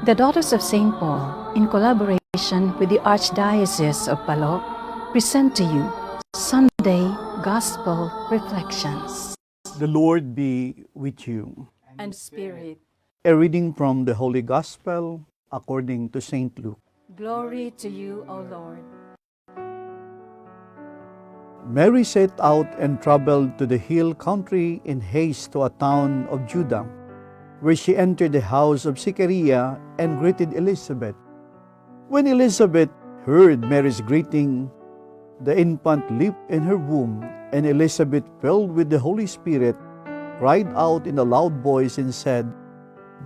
The Daughters of St. Paul, in collaboration with the Archdiocese of Palo, present to you Sunday Gospel Reflections. The Lord be with you. And Spirit. A reading from the Holy Gospel according to St. Luke. Glory to you, O Lord. Mary set out and traveled to the hill country in haste to a town of Judah, where she entered the house of Zechariah and greeted Elizabeth. When Elizabeth heard Mary's greeting, the infant leaped in her womb, and Elizabeth, filled with the Holy Spirit, cried out in a loud voice and said,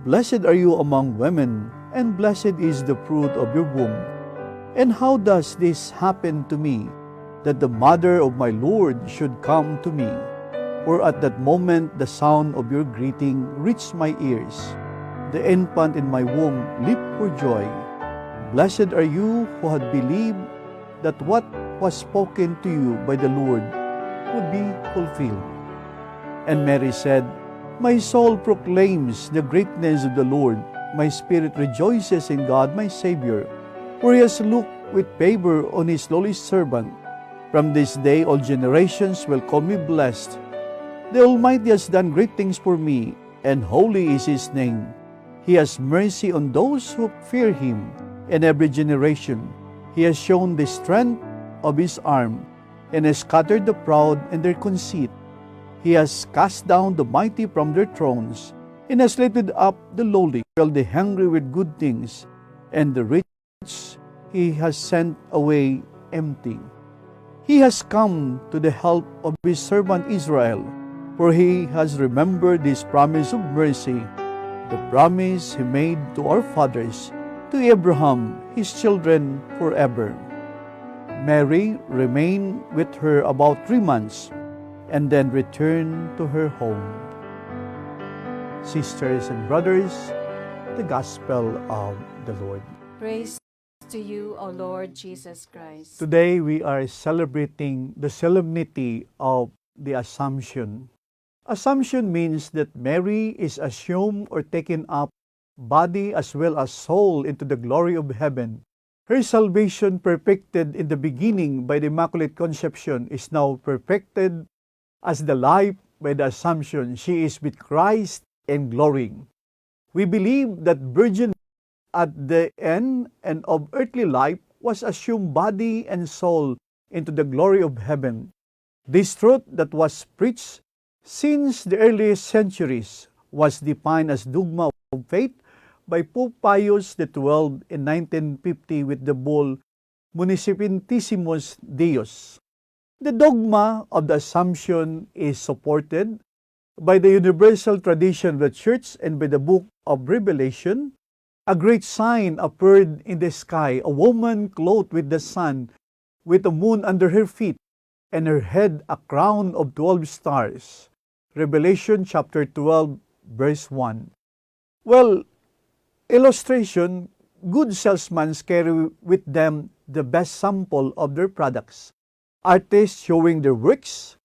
"Blessed are you among women, and blessed is the fruit of your womb. And how does this happen to me, that the mother of my Lord should come to me? For at that moment the sound of your greeting reached my ears. The infant in my womb leaped for joy. Blessed are you who had believed that what was spoken to you by the Lord would be fulfilled." And Mary said, "My soul proclaims the greatness of the Lord. My spirit rejoices in God my Savior, for he has looked with favor on his lowly servant. From this day all generations will call me blessed. The Almighty has done great things for me, and holy is his name. He has mercy on those who fear him in every generation. He has shown the strength of his arm and has scattered the proud in their conceit. He has cast down the mighty from their thrones and has lifted up the lowly, filled the hungry with good things, and the rich he has sent away empty. He has come to the help of his servant Israel, for he has remembered his promise of mercy, the promise he made to our fathers, to Abraham, his children forever." Mary remained with her about 3 months and then returned to her home. Sisters and brothers, the Gospel of the Lord. Praise to you, O Lord Jesus Christ. Today we are celebrating the solemnity of the Assumption. Assumption means that Mary is assumed or taken up, body as well as soul, into the glory of heaven. Her salvation, perfected in the beginning by the Immaculate Conception, is now perfected as the life by the Assumption. She is with Christ in glory. We believe that Virgin at the end and of earthly life was assumed body and soul into the glory of heaven. This truth that was preached since the earliest centuries was defined as dogma of faith by Pope Pius XII in 1950 with the bull Munificentissimus Deus. The dogma of the Assumption is supported by the universal tradition of the Church and by the Book of Revelation. "A great sign appeared in the sky, a woman clothed with the sun, with the moon under her feet, and her head a crown of 12 stars." Revelation chapter 12, verse 1. Well, illustration, good salesmen carry with them the best sample of their products. Artists showing their works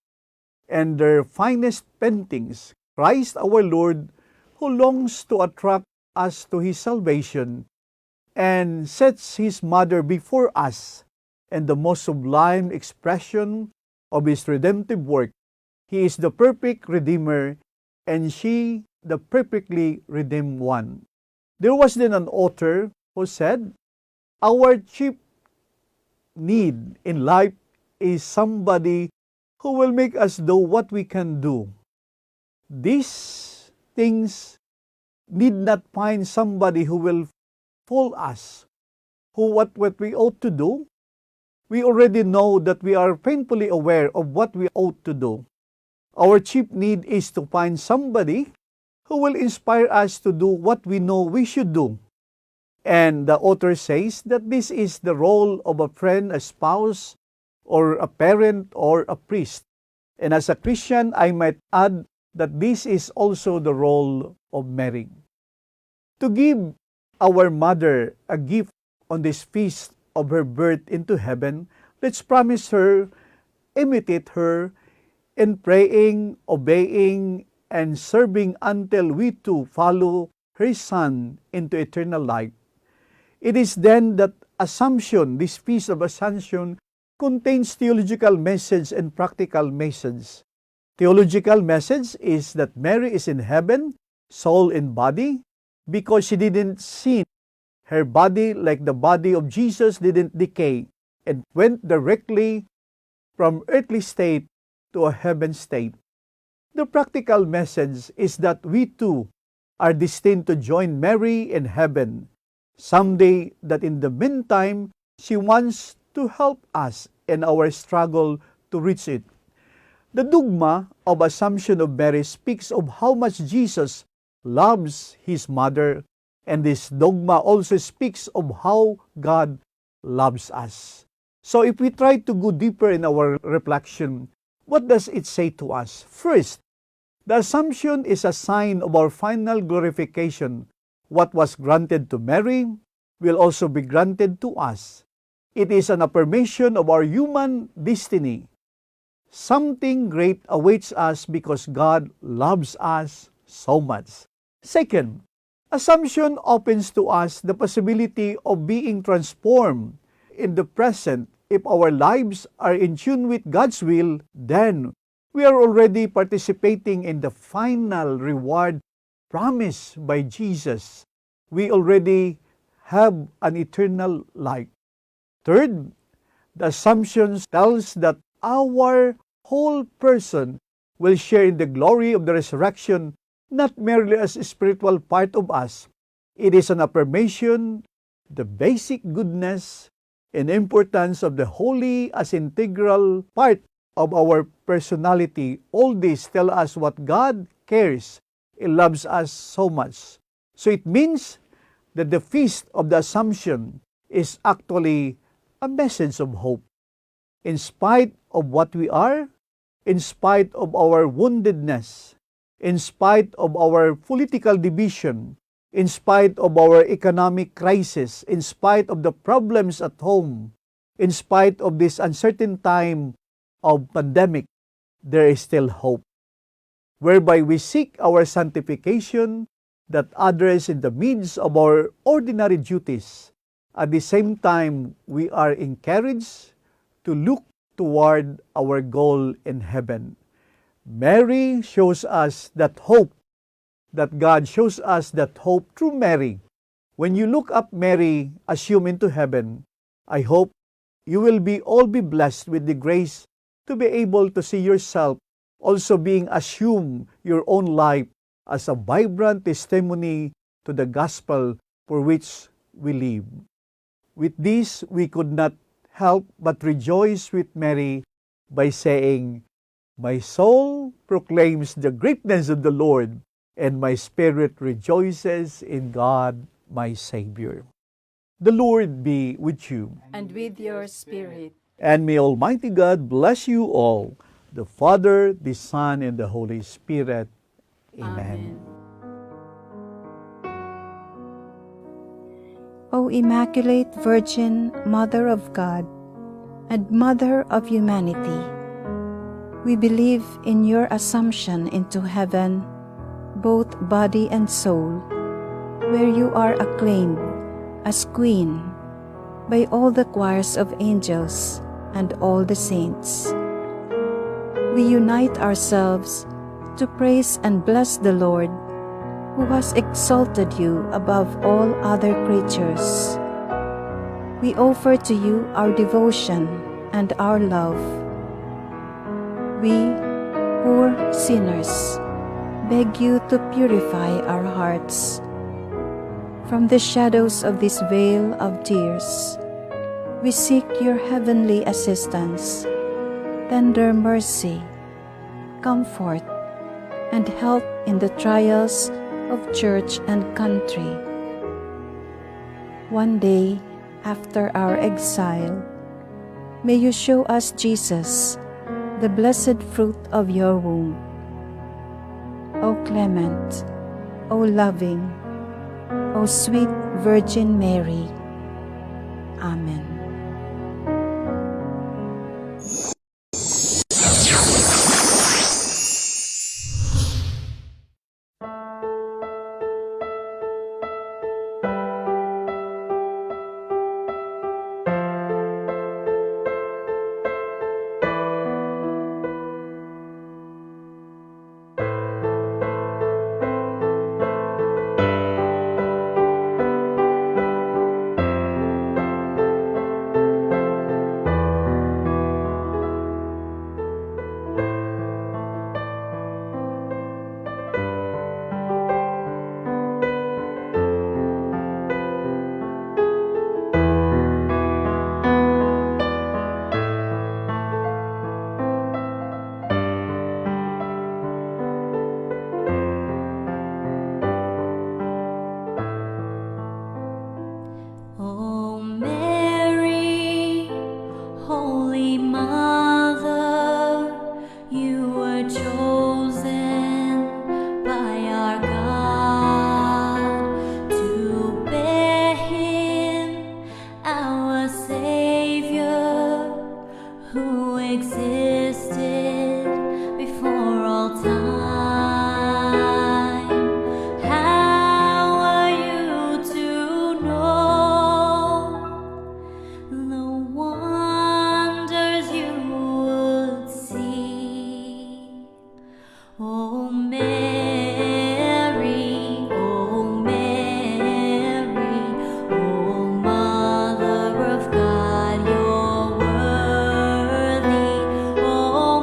and their finest paintings. Christ our Lord, who longs to attract us to his salvation and sets his mother before us and the most sublime expression of his redemptive work. He is the perfect Redeemer and she the perfectly redeemed one. There was then an author who said, "Our chief need in life is somebody who will make us do what we can do. These things need not find somebody who will fool us, who what we ought to do. We already know that we are painfully aware of what we ought to do. Our chief need is to find somebody who will inspire us to do what we know we should do." And the author says that this is the role of a friend, a spouse, or a parent, or a priest. And as a Christian, I might add that this is also the role of Mary. To give our mother a gift on this feast of her birth into heaven, let's promise her, imitate her in praying, obeying, and serving until we too follow her her Son into eternal life. It is then that Assumption, this feast of Assumption, contains theological message and practical message. Theological message is that Mary is in heaven, soul and body, because she didn't sin. Her body, like the body of Jesus, didn't decay and went directly from earthly state to a heaven state. The practical message is that we too are destined to join Mary in heaven someday, that in the meantime, she wants to help us in our struggle to reach it. The dogma of Assumption of Mary speaks of how much Jesus loves his mother, and this dogma also speaks of how God loves us. So if we try to go deeper in our reflection, what does it say to us? First, the Assumption is a sign of our final glorification. What was granted to Mary will also be granted to us. It is an affirmation of our human destiny. Something great awaits us because God loves us so much. Second, Assumption opens to us the possibility of being transformed in the present. If our lives are in tune with God's will, then we are already participating in the final reward promised by Jesus. We already have an eternal life. Third, the Assumption tells that our whole person will share in the glory of the resurrection, not merely as a spiritual part of us. It is an affirmation, the basic goodness and importance of the holy as integral part of our personality. All this tell us what God cares. He loves us so much. So it means that the feast of the Assumption is actually a message of hope. In spite of what we are, in spite of our woundedness, in spite of our political division, in spite of our economic crisis, in spite of the problems at home, in spite of this uncertain time of pandemic, there is still hope, whereby we seek our sanctification that others in the midst of our ordinary duties. At the same time, we are encouraged to look toward our goal in heaven. Mary shows us that hope, that God shows us that hope through Mary. When you look up Mary, assume into heaven, I hope you will be all be blessed with the grace to be able to see yourself also being assumed your own life as a vibrant testimony to the gospel for which we live. With this, we could not help but rejoice with Mary by saying, "My soul proclaims the greatness of the Lord, and my spirit rejoices in God my Savior." The Lord be with you. And with your spirit. And may Almighty God bless you all, the Father, the Son, and the Holy Spirit. Amen. O Immaculate Virgin, Mother of God, and Mother of humanity, we believe in your assumption into heaven, both body and soul, where you are acclaimed as Queen by all the choirs of angels and all the saints. We unite ourselves to praise and bless the Lord, who has exalted you above all other creatures. We offer to you our devotion and our love. We, poor sinners, beg you to purify our hearts. From the shadows of this vale of tears, we seek your heavenly assistance, tender mercy, comfort, and help in the trials of church and country. One day after our exile, may you show us Jesus, the blessed fruit of your womb. O clement, O loving, O sweet Virgin Mary. Amen. Mary, O Mary, O Mother of God, you're worthy. O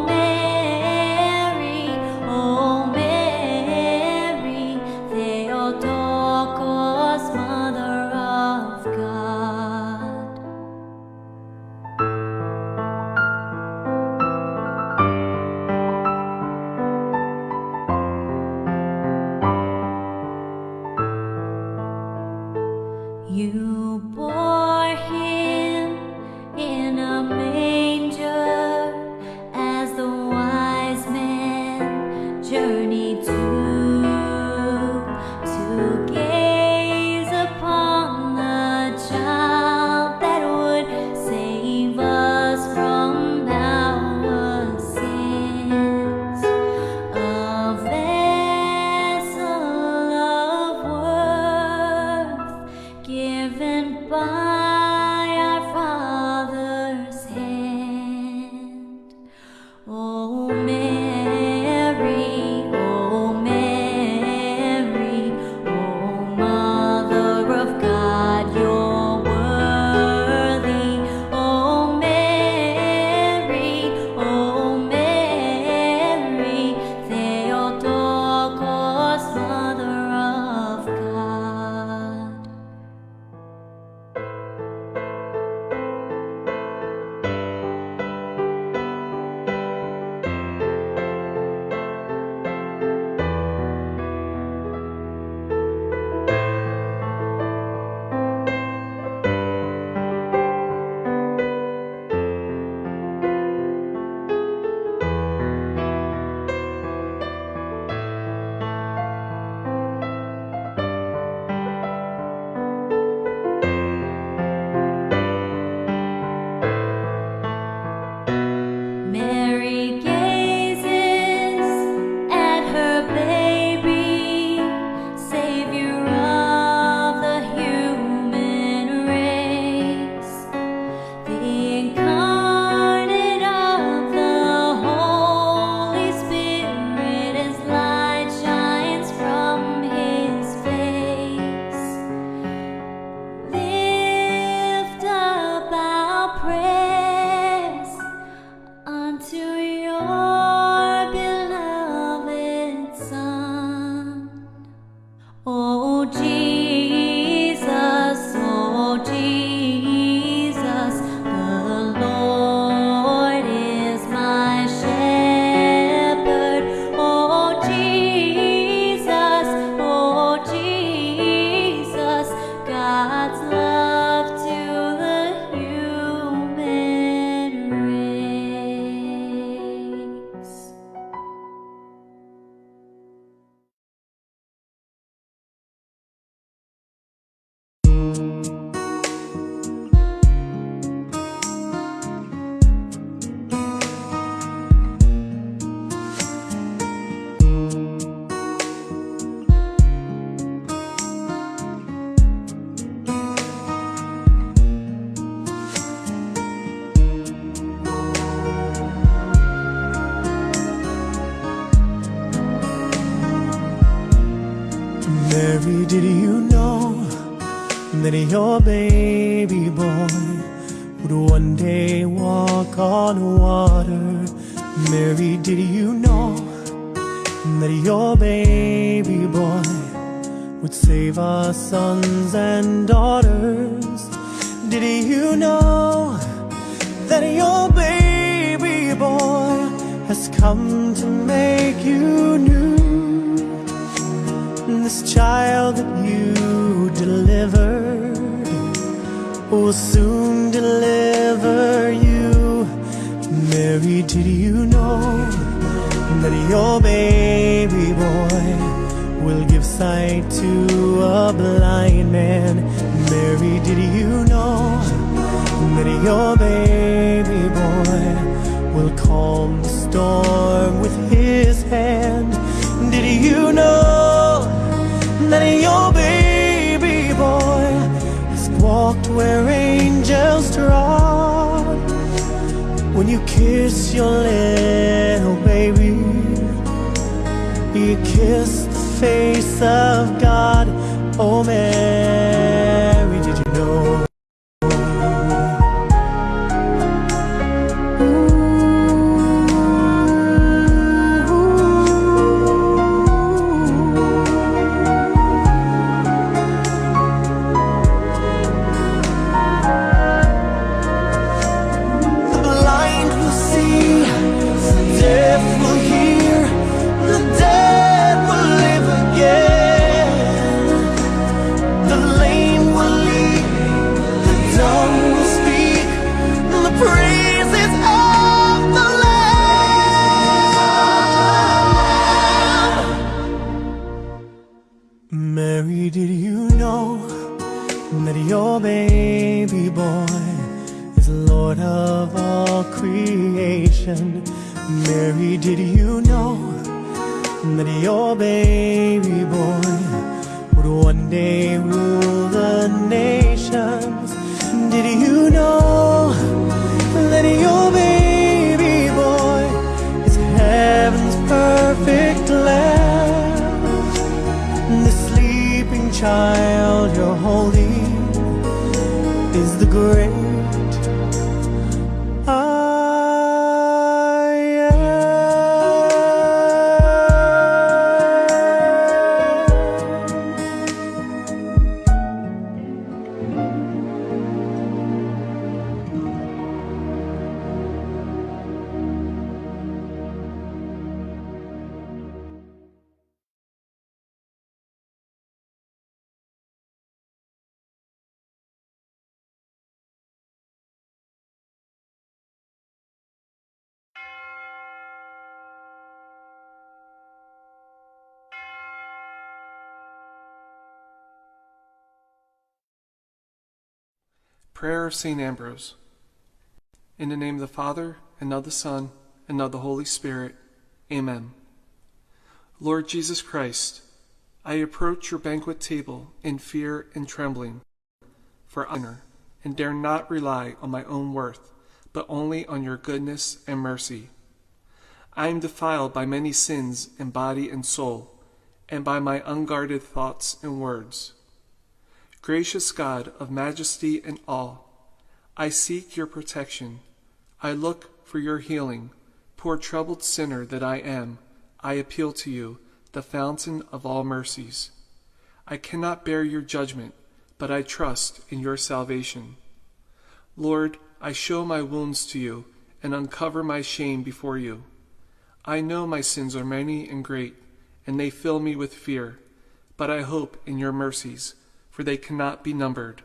Mary, O Mary, Theotokos, Mother of God. You bore him in a manger as the wise men journeyed to gaze upon the child that would save us from our sins. A vessel of worth given by our Father's hand. O Mary, O Mary, O Mother of God, you're worthy. O Mary, O Mary, Theotokos, Mother of God. Mary gazes at her baby, Savior of the human race, the incarnate of the Holy Spirit as light shines from his face. Lift up our prayers unto your beloved Son. O Jesus, O Jesus, the Lord is my shepherd. O Jesus, O Jesus, God's love to the human race. Mary, did you know that your baby boy would one day walk on water? Mary, did you know that your baby boy would save our sons and daughters? Did you know that your baby boy has come to make you new? This child that you delivered will soon deliver you. Mary, did you know that your baby boy will give sight to a blind man? Mary, did you know that your baby boy will calm the storm with his hand? Did you know that your baby boy has walked where angels trod? When you kiss your little baby, kissed the face of God. Oh, Mary, did you know? The blind will see, the deaf will hear, the dead will live again. The lame will leap, the dumb will speak, the praises of the Lamb. Mary, did you know that your baby boy is Lord of all creation? Mary, did you know that your baby boy would one day rule the nations? Did you know that your baby boy is heaven's perfect lamb? The sleeping child you're holding is the great I am. Prayer of St. Ambrose. In the name of the Father, and of the Son, and of the Holy Spirit. Amen. Lord Jesus Christ, I approach your banquet table in fear and trembling, for honor, and dare not rely on my own worth, but only on your goodness and mercy. I am defiled by many sins in body and soul, and by my unguarded thoughts and words. Gracious God of majesty and awe, I seek your protection. I look for your healing. Poor troubled sinner that I am, I appeal to you, the fountain of all mercies. I cannot bear your judgment, but I trust in your salvation. Lord, I show my wounds to you and uncover my shame before you. I know my sins are many and great, and they fill me with fear, but I hope in your mercies, for they cannot be numbered.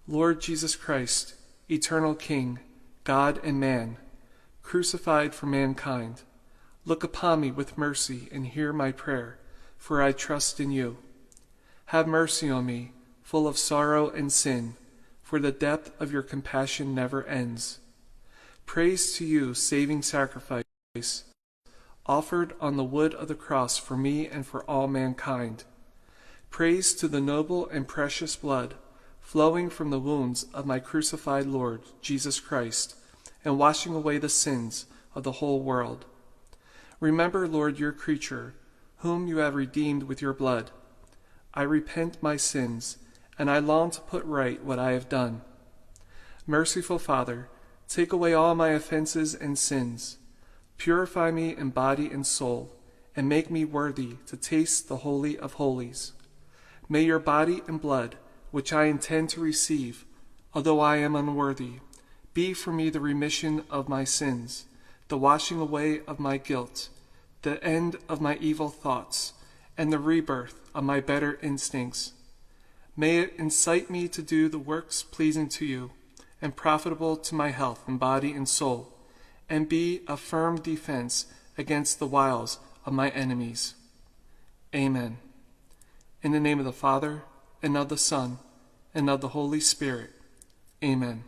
Lord Jesus Christ, eternal King, God and man, crucified for mankind, look upon me with mercy and hear my prayer, for I trust in you. Have mercy on me, full of sorrow and sin, for the depth of your compassion never ends. Praise to you, saving sacrifice, offered on the wood of the cross for me and for all mankind. Praise to the noble and precious blood flowing from the wounds of my crucified Lord, Jesus Christ, and washing away the sins of the whole world. Remember, Lord, your creature, whom you have redeemed with your blood. I repent my sins, and I long to put right what I have done. Merciful Father, take away all my offenses and sins. Purify me in body and soul, and make me worthy to taste the Holy of Holies. May your body and blood, which I intend to receive, although I am unworthy, be for me the remission of my sins, the washing away of my guilt, the end of my evil thoughts, and the rebirth of my better instincts. May it incite me to do the works pleasing to you, and profitable to my health in body and soul, and be a firm defense against the wiles of my enemies. Amen. In the name of the Father, and of the Son, and of the Holy Spirit. Amen.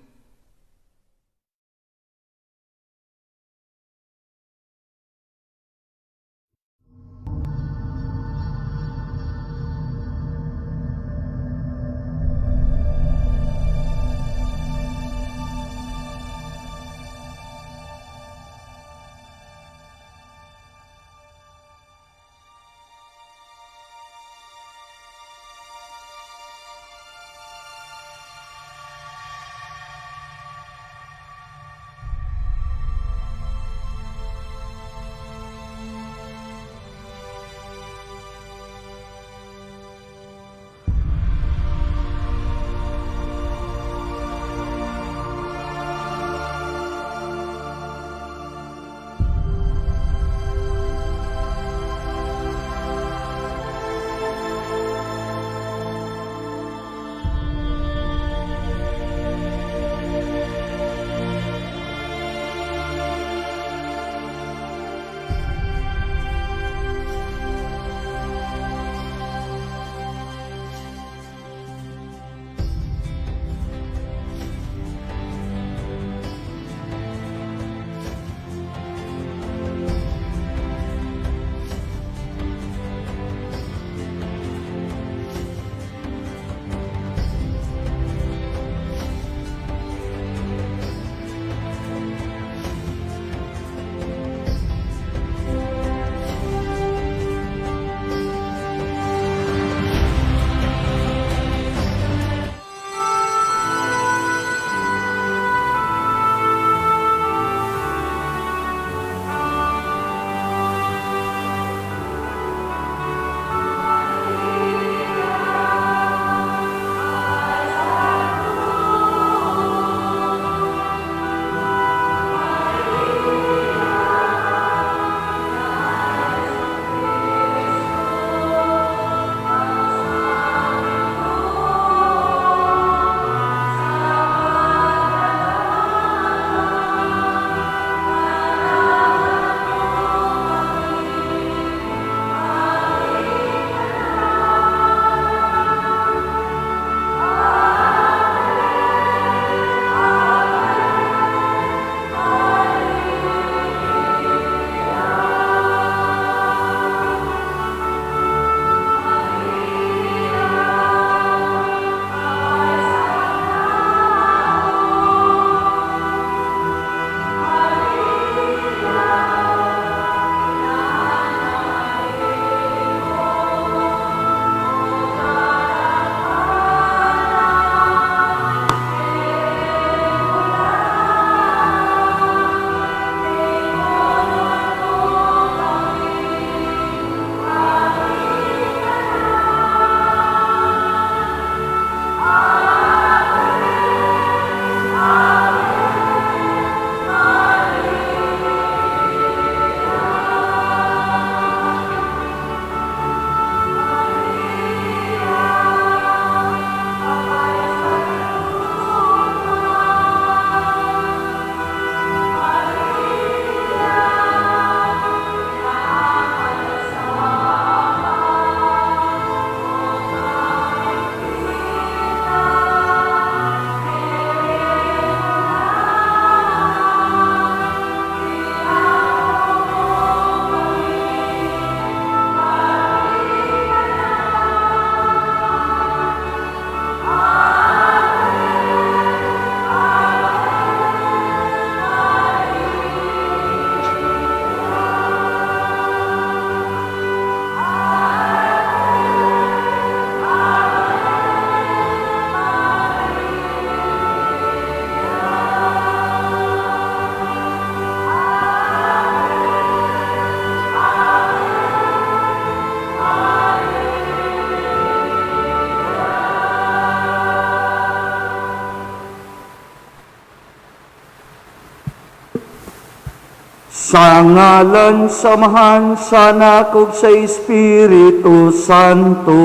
Sa ngalan sa Amahan, sa Anak ug sa Espiritu Santo.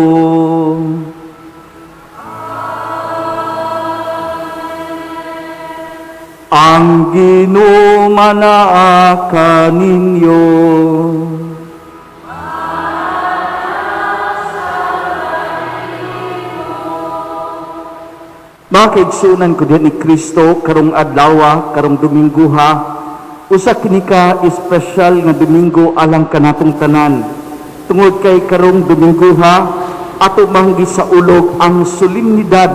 Ang Ginoo manaa kaninyo. Mga kaigsuonan ko diha ni Kristo, karong adlaw, karong Dominguha, usa kini ka espesyal nga Domingo alang kanatong tanan. Tungod kay karong Dominguha, ato mang gisaulog ang solemnidad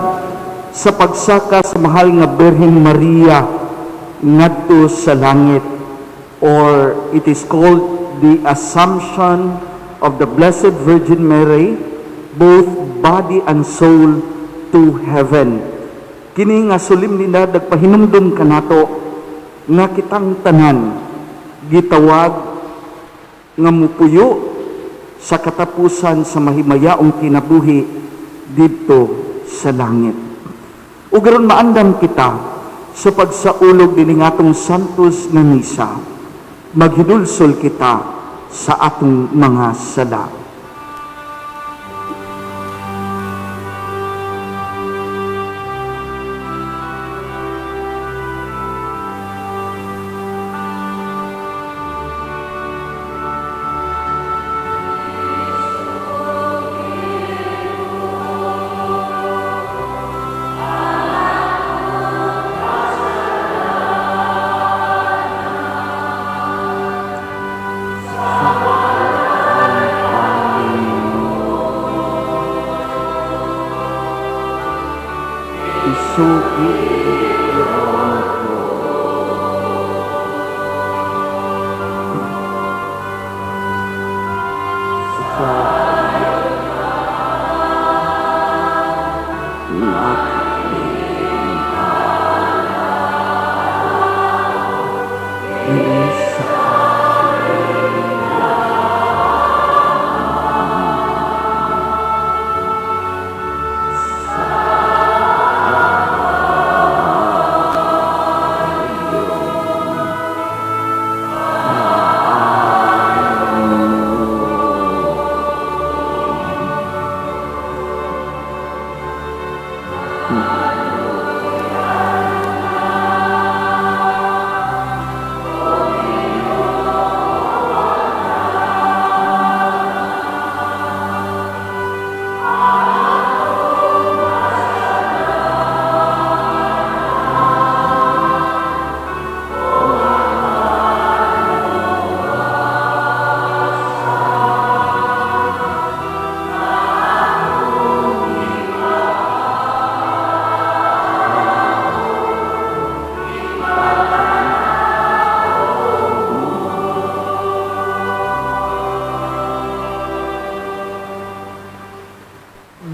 sa pagsaka sa mahal nga Birhen Maria ngadto sa langit, or it is called the Assumption of the Blessed Virgin Mary, both body and soul, to heaven. Kini nga solemnidad nagpahinumdum kanato nga kitang tanan gitawag nga mupuyo sa katapusan sa mahimayaong kinabuhi didto sa langit. Ug aron maandam kita sa pagsaulog dinhi atong santos nga misa, maghinulsol kita sa atong mga sala. Isuki sa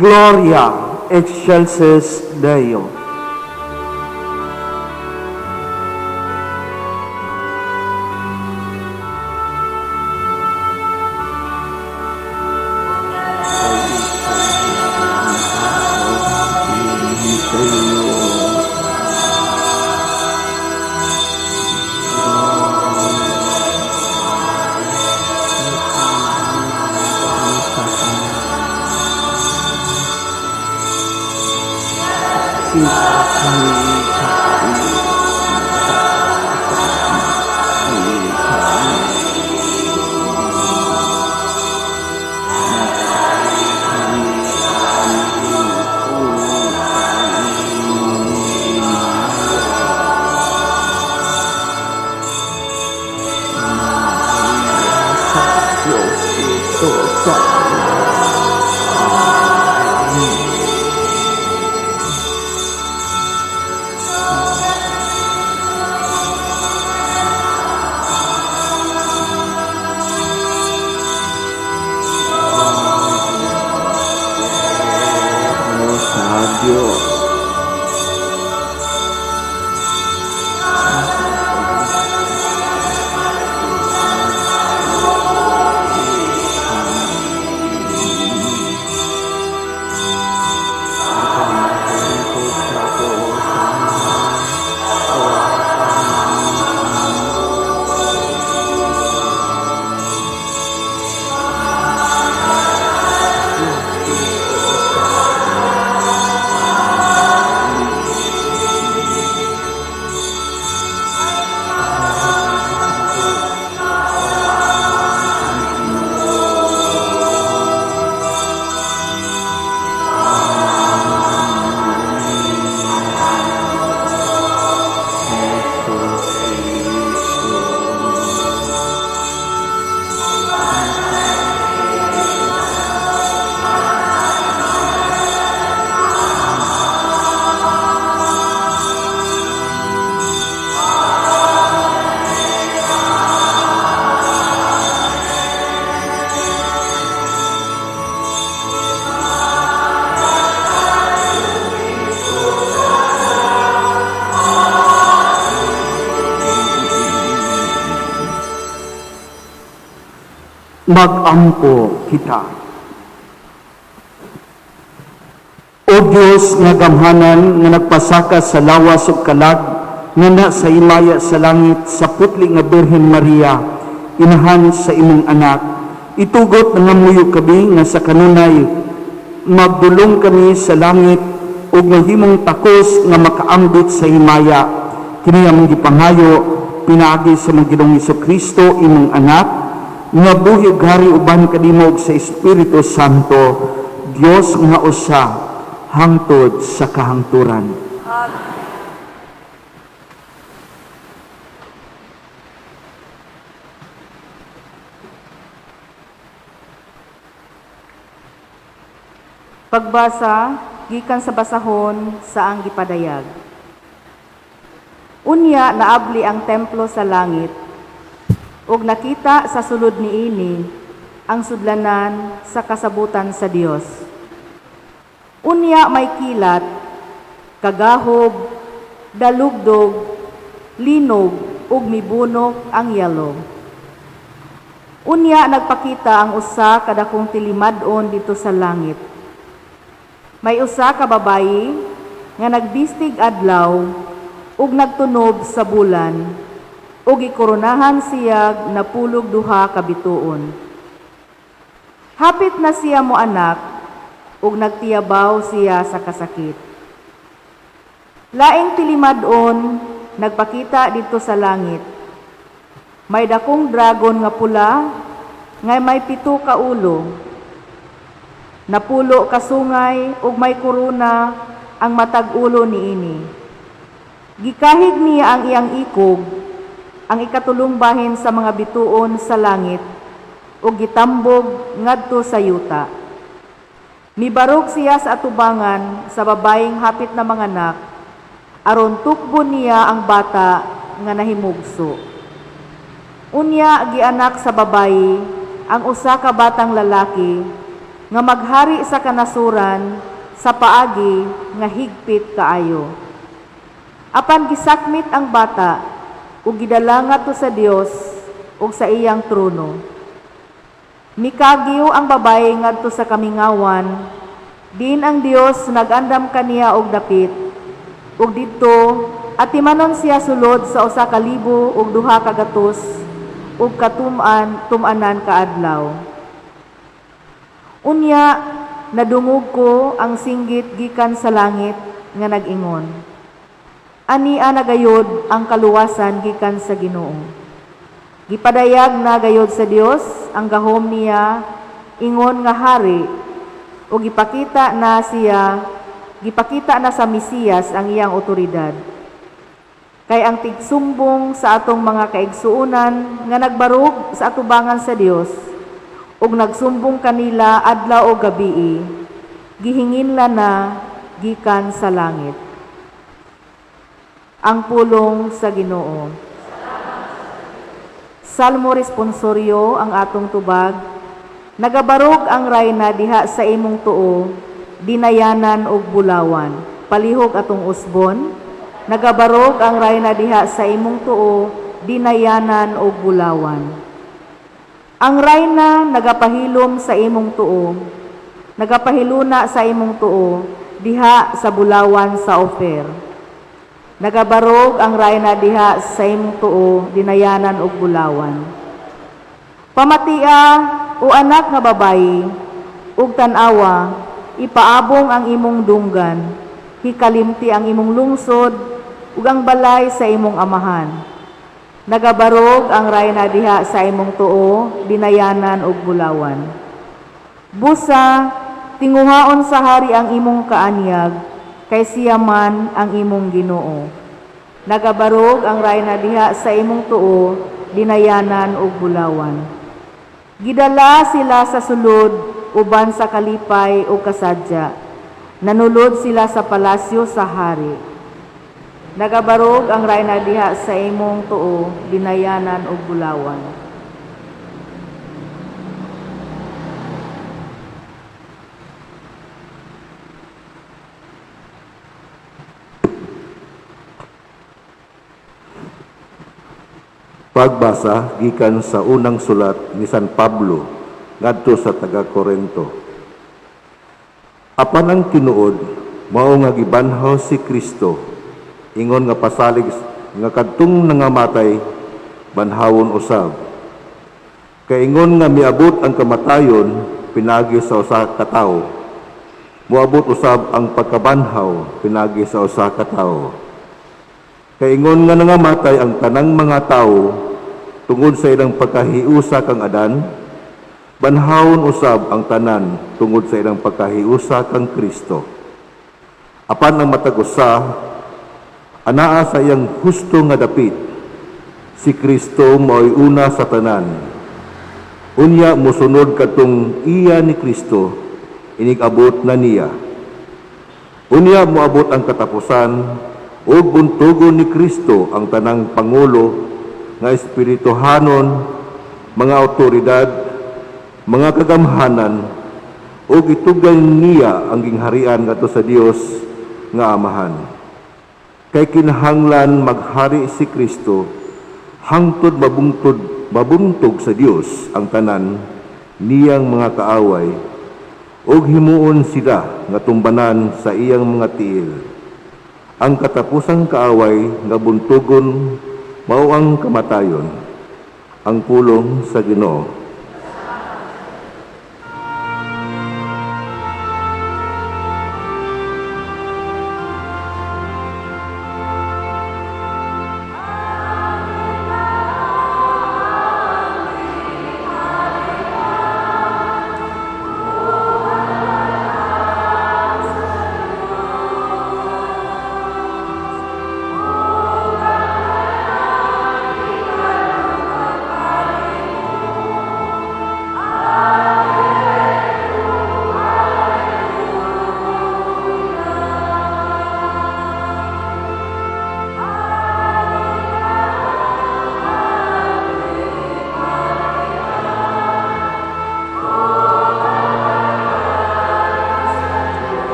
Gloria excelsis Deo. Sa Diyos. Magampo kita. O Dios nga gamhanan nga nagpasaka sa lawas ug kalag nga na sa himaya sa langit sa putli nga Birhen Maria, inahan sa imong anak, itugot nangamuyo kami nga sa kanunay magdulong kami sa langit ug mahimong takos nga makaambit sa himaya. Kini among gipangayo pinaagi sa among Ginoong Kristo, imong anak, nga buhi ug hari uban kanimo ug sa Espiritu Santo, Dios nga usa hangtod sa kahangturan. Pagbasa gikan sa basahon sa ang gipadayag. Unya naabli ang templo sa langit ug nakita sa sulod niini ang sudlanan sa kasabutan sa Dios. Unya may kilat, kagahob, dalugdog, linog ug mibunok ang yelo. Unya nagpakita ang usa ka dakong tilimad-on didto sa langit. May usa ka babayi nga nagbistig adlaw ug nagtunob sa bulan ug gikoronahan siya napulog duha ka bituon. Hapit na siya moanak ug nagtiyabaw siya sa kasakit. Laing tilimad-on nagpakita didto sa langit. May dakong dragon nga pula nga may 7 ka ulo, napulo ka sungay ug may korona ang matag ulo niini. Gikahig niya ang iyang ikog, ang ikatulong bahin sa mga bituon sa langit, ug gitambog ngadto sa yuta. Mibarog siya sa atubangan sa babayeng hapit na manganak, aron tukbon niya ang bata nga nahimugso. Unya gianak sa babayi ang usa ka batang lalaki nga maghari sa kanasuran sa paagi nga higpit kaayo. Apan gisakmit ang bata ug gidala ngadto sa Dios ug sa iyang trono. Mikagiw ang babayi ngadto sa kamingawan, din ang Dios nagandam kaniya og dapit, ug didto atimanon siya sulod sa 1,200 ug katum-an tum-anan kaadlaw. Unya nadungog ko ang singgit gikan sa langit nga nag-ingon, Ania na gayod ang kaluwasan gikan sa Ginoo. Gipadayag na gayod sa Dios ang gahom niya ingon nga hari, ug gipakita na sa Mesiyas ang iyang otoridad. Kay ang tigsumbong sa atong mga kaigsuonan nga nagbarog sa atubangan sa Dios ug nagsumbong kanila adlaw o gabii, gihinginla na gikan sa langit. Ang pulong sa Ginoo. Salmo responsorio ang atong tubag. Nagabarog ang rayna diha sa imong tuo, dinayanan og bulawan. Palihog atong usbon. Nagabarog ang rayna diha sa imong tuo, dinayanan og bulawan. Ang rayna nagapahilom sa imong tuo, nagapahiluna sa imong tuo, diha sa bulawan sa Ophir. Nagabarog ang rayna diha sa imong tuo, dinayanan og bulawan. Pamatia o anak nga babayi, ug tan-awa, ipaabong ang imong dunggan, hikalimti ang imong lungsod, ug ang balay sa imong amahan. Nagabarog ang rayna diha sa imong tuo, dinayanan og bulawan. Busa, tinguhaon sa hari ang imong kaanyag, kay siya man ang imong Ginoo. Nagabarog ang rayna diha sa imong tuo, dinayanan og bulawan. Gidala sila sa sulod uban sa kalipay o kasadya. Nanulod sila sa palasyo sa hari. Nagabarog ang rayna diha sa imong tuo, dinayanan og bulawan. Pagbasa gikan sa unang sulat ni San Pablo ngadto sa taga Korento. Apan ang tinuod mao nga gibanhaw si Kristo ingon nga pasalig nga kadtong nangamatay banhawon usab. Kay ingon nga miabot ang kamatayon pinagi sa usa ka tawo, moabot usab ang pagkabanhaw pinagi sa usa ka tawo. Kay ingon nga nangamatay ang tanang mga tawo tungod sa ilang pagkahiusa kang Adan, banhawon usab ang tanan tungod sa ilang pagkahiusa kang Kristo. Apan ang matag usa anaa sa iyang husto nga dapit. Si Kristo mao'y una sa tanan. Unya mosunod kadtong iya ni Kristo, inig-abot na niya. Unya moabot ang katapusan ug buntugon ni Kristo ang tanang pangulo nga espirituhanon, mga awtoridad, mga kagamhanan, ug itugyan niya ang gingharian ngadto sa Dios nga Amahan. Kay kinahanglan maghari si Kristo hangtod mabuntog sa Dios ang tanan niyang mga kaaway ug himuon sila nga tumbanan sa iyang mga tiil. Ang katapusang kaaway nga buntugon mao ang kamatayon. Ang pulong sa Ginoo.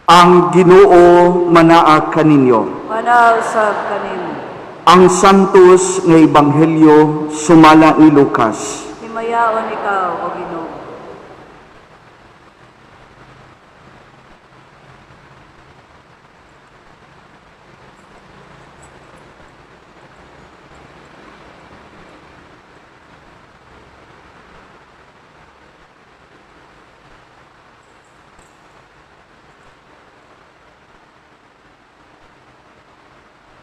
Ang Ginoo manaa kaninyo. Manaw usab kanimo. Ang Santos nga Ebanghelyo sumala ni Lucas. Himayaon ikaw, O Ginoo.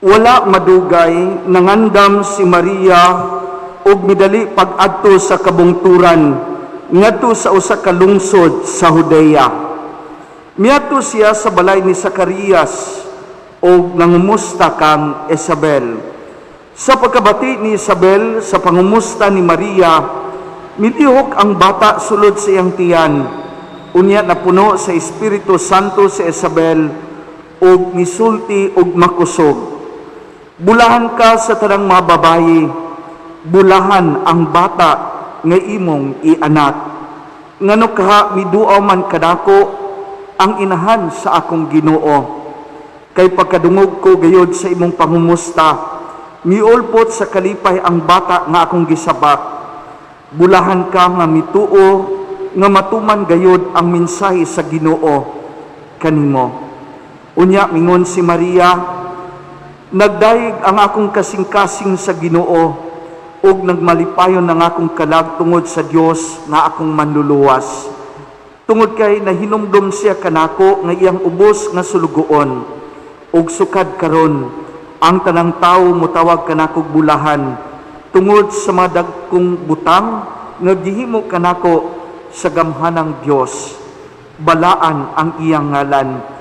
Wala madugay nangandam si Maria og midali pag-adto sa kabungturan ngadto sa usa ka lungsod sa Judea. Miadto siya sa balay ni Zacarias og nangumusta kang Isabel. Sa pagkabati ni Isabel sa pangumusta ni Maria, milihok ang bata sulod sa iyang tiyan. Unya napuno sa Espiritu Santo si Isabel og misulti og makusog. Bulahan ka sa tanang mga babayi, bulahan ang bata nga imong ianak. Ngano kaha miduaw man kadako ang inahan sa akong Ginoo. Kay pagkadungog ko gayod sa imong pangumusta, miulpot sa kalipay ang bata nga akong gisabak. Bulahan ka nga mituo nga matuman gayod ang mensahe sa Ginoo kanimo. Unya mingon si Maria, nagdayeg ang akong kasing-kasing sa Ginoo ug nagmalipayon ang akong kalag tungod sa Dios nga akong manluluwas. Tungod kay nahinumdom siya kanako nga iyang ubos nga sulugoon, ug sukad karon ang tanang tawo motawag kanakog bulahan tungod sa mga dagkong butang nga gihimo kanako sa gamhanang Dios. Balaan ang iyang ngalan.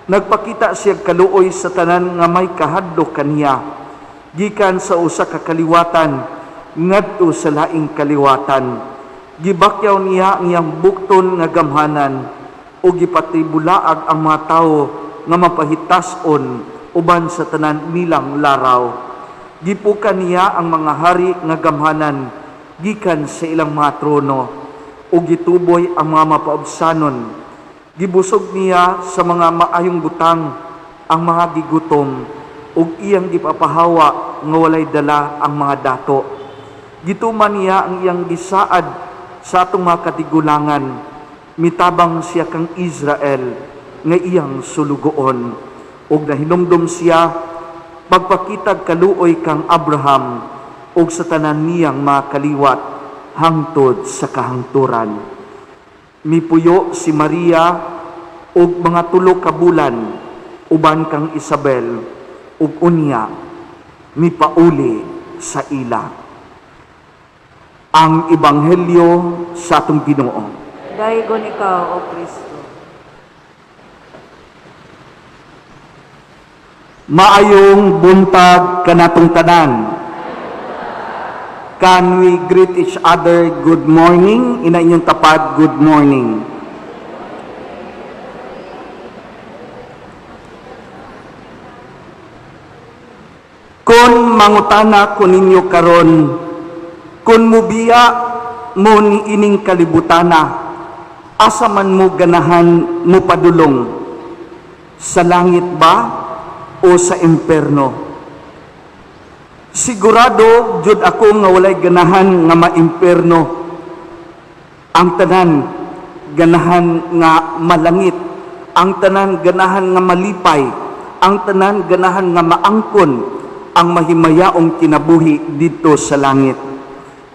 Nagpakita siya kaluoy sa tanan nga may kahadlok kaniya, gikan sa usa ka kaliwatan ngadto sa laing kaliwatan. Gibakyaw niya ang iyang bukton nga gamhanan ug gipatibulaag ang mga tawo nga mapahitas-on uban sa tanan nilang laraw. Gipukan niya ang mga hari nga gamhanan gikan sa ilang mga trono ug gituboy ang mga mapaubsanon. Gibusog niya sa mga maayong butang ang mga gigutom ug iyang gipapahawa nga walay dala ang mga dato. Gituman niya ang iyang gisaad sa atong mga katigulangan. Mitabang siya kang Israel nga iyang sulugoon ug nahinumdum siya pagpakitag kaluoy kang Abraham ug sa tanan niyang mga kaliwat hangtod sa kahangturan. Mipuyo si Maria og mga 3 ka bulan uban kang Isabel ug unya mipauli sa ila. Ang Ebanghelyo sa atong Ginoo. Daygon ikaw, O Kristo. Maayong buntag kanatong tanan. Can we greet each other good morning? Ina inyong tapad, good morning. Kung mangutana ko ninyo karon, kung mubiya mo ni ining kalibutana, asa man mo ganahan mo padulong? Sa langit ba o sa imperno? Sigurado jud ako nga walay ganahan nga maimperno. Ang tanan ganahan nga malangit, ang tanan ganahan nga malipay, ang tanan ganahan nga maangkon ang mahimayaong kinabuhi didto sa langit.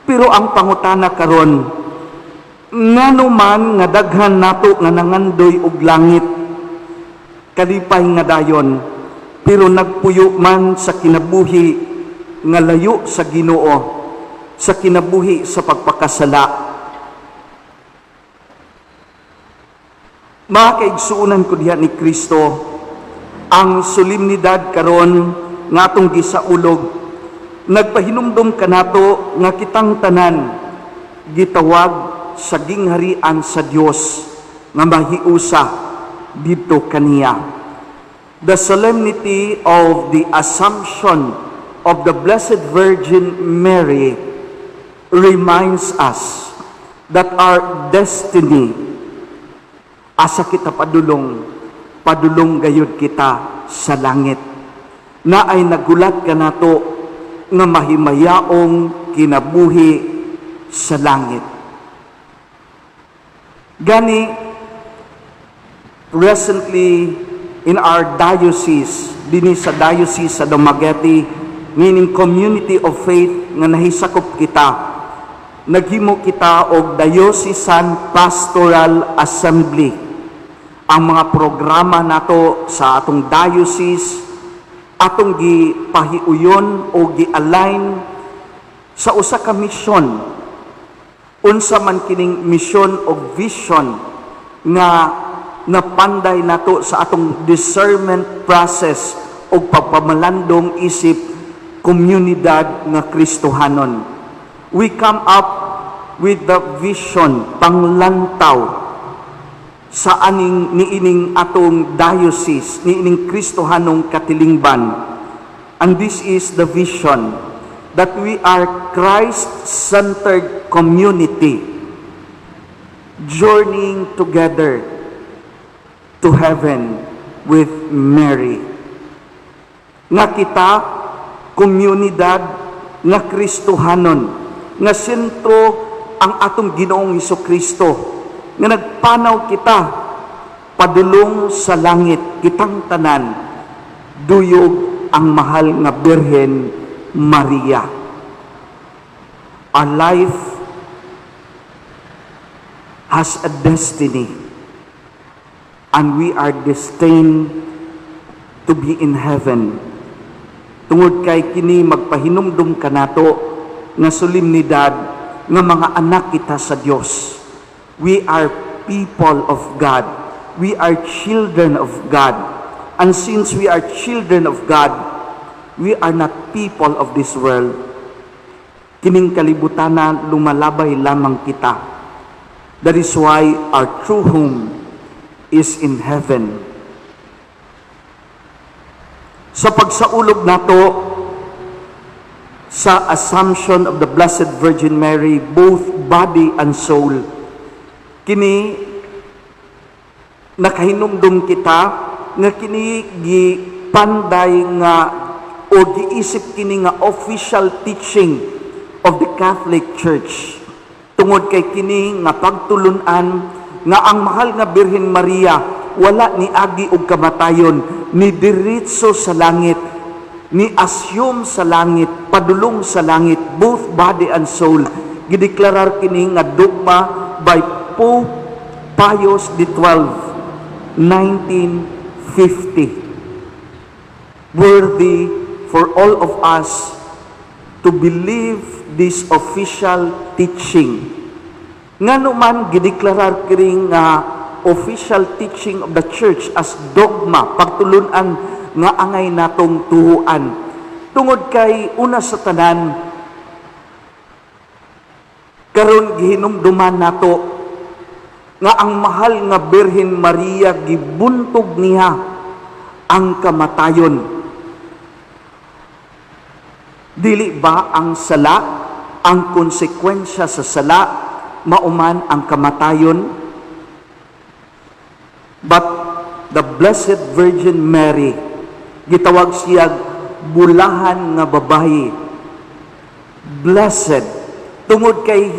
Pero ang pangutana karon, ngano man nga daghan nato nga nangandoy og langit, kalipay nga dayon, pero nagpuyo man sa kinabuhi nga layo sa Ginoo, sa kinabuhi sa pagpakasala. Mga kaigsuonan ko diha ni Kristo, ang solemnidad karon nga atong gisaulog, nagpahinumdum kanato nga kitang tanan gitawag sa gingharian sa Dios nga mahiusa didto kaniya. The solemnity of the Assumption of the Blessed Virgin Mary reminds us that our destiny, asa kita padulong, padulong gayud kita sa langit. Na ay nagulat kanato nga mahimayaong kinabuhi sa langit. Gani, presently in our diocese, dinhi sa diocese sa Dumaguete, meaning community of faith nga nahisakop kita, naghimo kita og Diocesan Pastoral Assembly. Ang mga programa nato sa atong diocese, atong gipahiuyon o gi-align sa usa ka misyon. Unsa man kining misyon o vision nga napanday nato sa atong discernment process o pagpamalandong isip komunidad nga Kristohanon. We come up with the vision panglantaw sa aning niining atong diocese, niining Kristohanong katilingban. And this is the vision that we are Christ-centered community journeying together to heaven with Mary. Nga kita, komunidad nga Kristohanon, nga sentro ang atong Ginoong Hesukristo, nga nagpanaw kita padulong sa langit kitang tanan, duyog ang mahal nga Birhen Maria. Our life has a destiny, and we are destined to be in heaven. Tungod kay kini magpahinumdum kanato nga solemnidad nga mga anak kita sa Dios. We are people of God. We are children of God. And since we are children of God, we are not people of this world. Kining kalibutana lumalabay lamang kita. That is why our true home is in heaven. Sa pagsaulog nato sa Assumption of the Blessed Virgin Mary, both body and soul, kini nakahinumdum kita nga kini gipanday nga o giisip kini nga official teaching of the Catholic Church tungod kay kini nga pagtulunan nga ang mahal nga Birhen Maria wala ni agi og kamatayon, ni diretso sa langit, ni assume sa langit, padulong sa langit, both body and soul. Gideklarar kini nga dogma by Pope Pius XII, 1950. Worthy for all of us to believe this official teaching. Ngano man gideklarar kini nga official teaching of the Church as dogma, pagtulunan nga angay natong tuhuan? Tungod kay una sa tanan, karon gihinumduman nato nga ang mahal nga Birhen Maria, gibuntog niya ang kamatayon. Dili ba ang sala, ang konsekwensya sa sala mao man ang kamatayon? But the Blessed Virgin Mary, gitawag siya bulahan nga babayi. Blessed tungod kay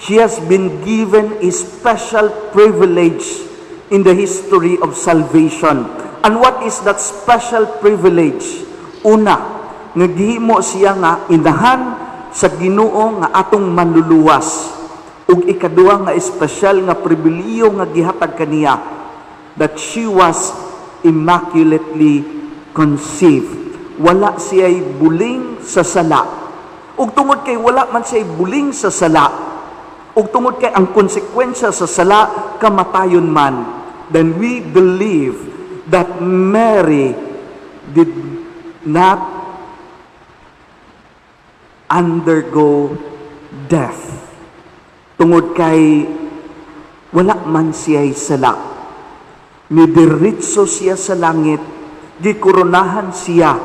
she has been given a special privilege in the history of salvation. And what is that special privilege? Una, nga gihimo siya nga inahan sa Ginoo nga atong Manluluwas. Ug ikaduha nga espesyal nga pribilehiyo nga gihatag kaniya, that she was immaculately conceived. Wala siya'y buling sa sala. Ug tungod kay wala man siya'y buling sa sala, ug tungod kay ang konsekwensya sa sala kamatayon man, then we believe that Mary did not undergo death. Tungod kay wala man siya'y sala. Nidiretso siya sa langit, gikoronahan siya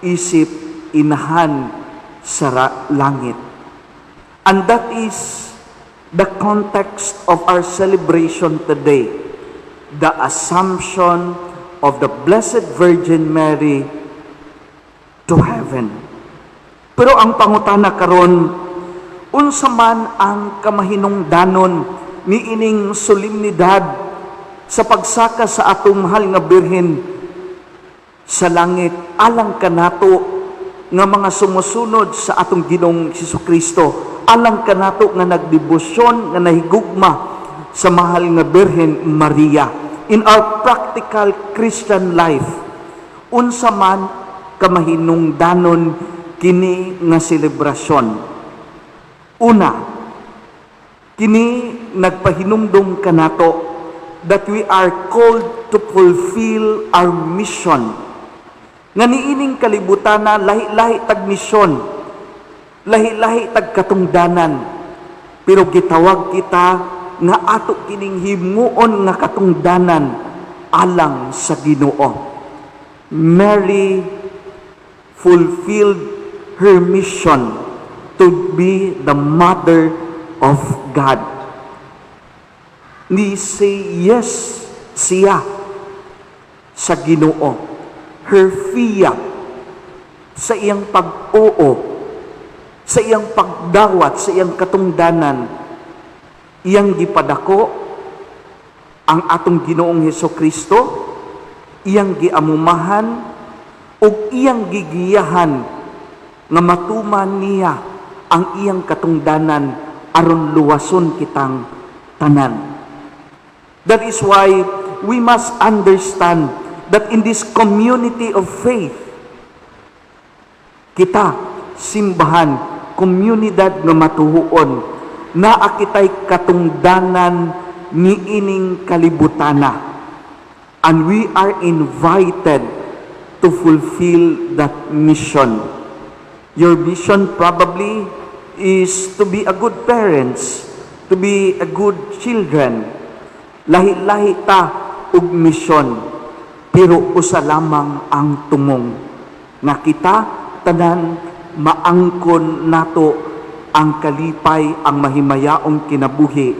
isip inahan sa langit. And that is the context of our celebration today, the Assumption of the Blessed Virgin Mary to heaven. Pero ang pangutana karon, unsa man ang kamahinungdanon niining solemnidad sa pagsaka sa atong mahal nga Birhen sa langit alang kanato nga mga sumusunod sa atong Ginoong Kristo, alang kanato nga nagdebosyon, nga nahigugma sa mahal nga Birhen Maria? In our practical Christian life, unsa man kamahinungdanon kini nga selebrasyon? Una, kini nagpahinumdum kanato that we are called to fulfill our mission. Nga niining kalibutana, lahi-lahi tag misyon, lahi-lahi tag katungdanan, pero gitawag kita nga ato kining himuon nga katungdanan alang sa Ginoo. Mary fulfilled her mission to be the mother of God. Ni say yes siya sa Ginoo. Her fiat, sa iyang pag-oo, sa iyang pagdawat, sa iyang katungdanan, iyang gipadako ang atong Ginoong Heso Kristo, iyang giamumahan ug iyang gigiyahan nga matuman niya ang iyang katungdanan aron luwason kitang tanan. That is why we must understand that in this community of faith, kita, simbahan, komunidad nga matuhuon, naa kitay katungdanan niining kalibutana. And we are invited to fulfill that mission. Your mission probably is to be a good parents, to be a good children, Lahi-lahi ta og misyon, pero usa lamang ang tumong nga kita tanan maangkon nato ang kalipay, ang mahimayaong kinabuhi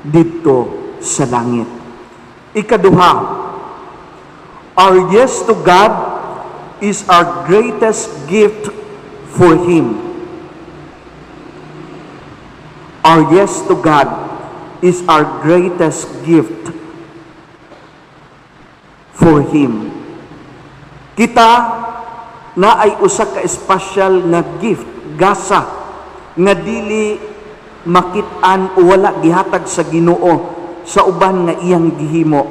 didto sa langit. Ikaduha, our yes to God is our greatest gift for Him. Our yes to God is our greatest gift for Him. Kita naay usa ka espesyal nga gift, gasa, nga dili makit-an o wala gihatag sa Ginoo sa uban nga iyang gihimo.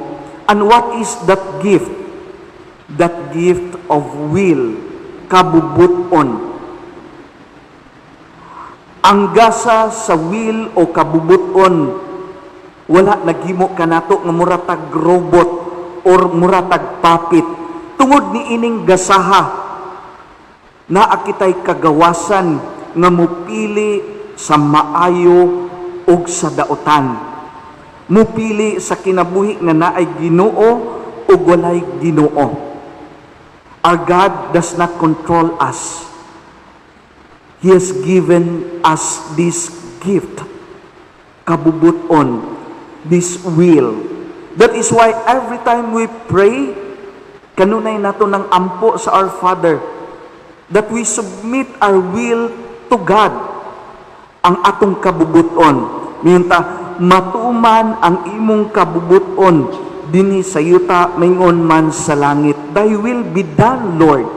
And what is that gift? That gift of will, kabubuton. Ang gasa sa will o kabubuton, wala naghimo kanato nga muratag robot or muratag puppet. Tungod ni ining gasaha, naa kitay kagawasan nga mupili sa maayo ug sa daotan. Mupili sa kinabuhi nga naay Ginoo ug walay Ginoo. Our God does not control us. He has given us this gift, kabubuton, this will. That is why every time we pray, kanunay nato ng ampo sa Our Father, that we submit our will to God, ang atong kabubuton. Miingon ta, "Matuman ang imong kabubuton dinhi sa yuta maingon man sa langit." Thy will be done, Lord.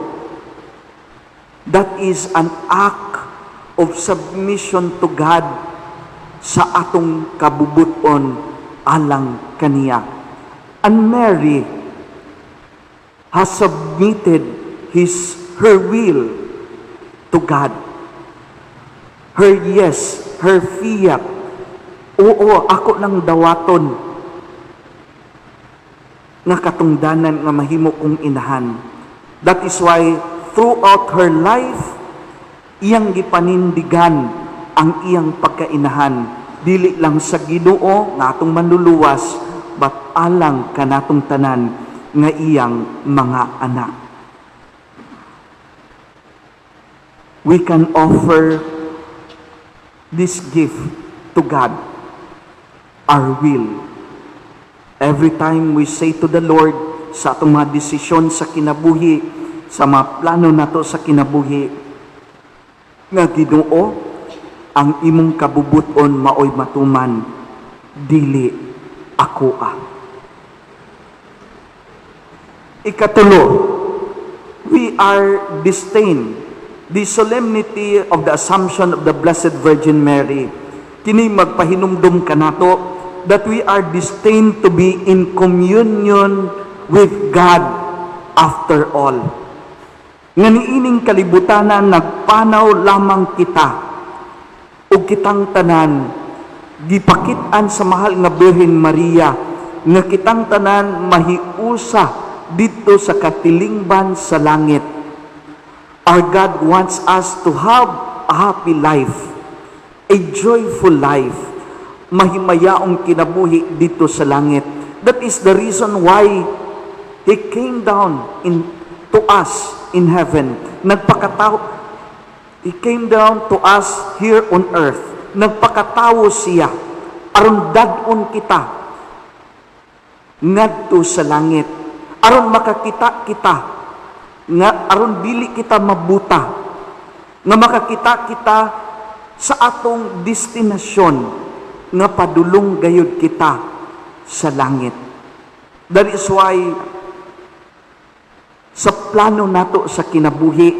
That is an act of submission to God sa atong kabubuton alang kaniya. And Mary has submitted his her will to God. Her yes, her fiat. "Oo, ako nang dawaton nga katungdanan nga mahimo kong inahan." That is why throughout her life, iyang gipanindigan ang iyang pagkainahan. Dili lang sa Ginoo nga atong manluluwas, but alang kanatong tanan nga iyang mga anak. We can offer this gift to God, our will. Every time we say to the Lord sa atong mga desisyon sa kinabuhi, sa mga plano nato sa kinabuhi, nga "Ginoo, ang imong kabubuton maoy matuman, dili ako ah." Ikatulo, we are destined. The solemnity of the Assumption of the Blessed Virgin Mary, kini magpahinumdum kanato that we are destined to be in communion with God after all. Nga niining kalibutanan nagpanaw lamang kita ug kitang tanan gipakit-an sa mahal nga Birhen Maria nga kitang tanan mahiusa didto sa katilingban sa langit. Our God wants us to have a happy life, a joyful life, mahimayaong kinabuhi didto sa langit. That is the reason why He came down to us in heaven. Nagpakatao, He came down to us here on earth. Nagpakatawo siya aron dad-on kita ngadto sa langit, aron makakita kita nga aron dili kita mabuta, nga makakita kita sa atong destinasyon nga padulong gayud kita sa langit. That is why sa plano nato sa kinabuhi,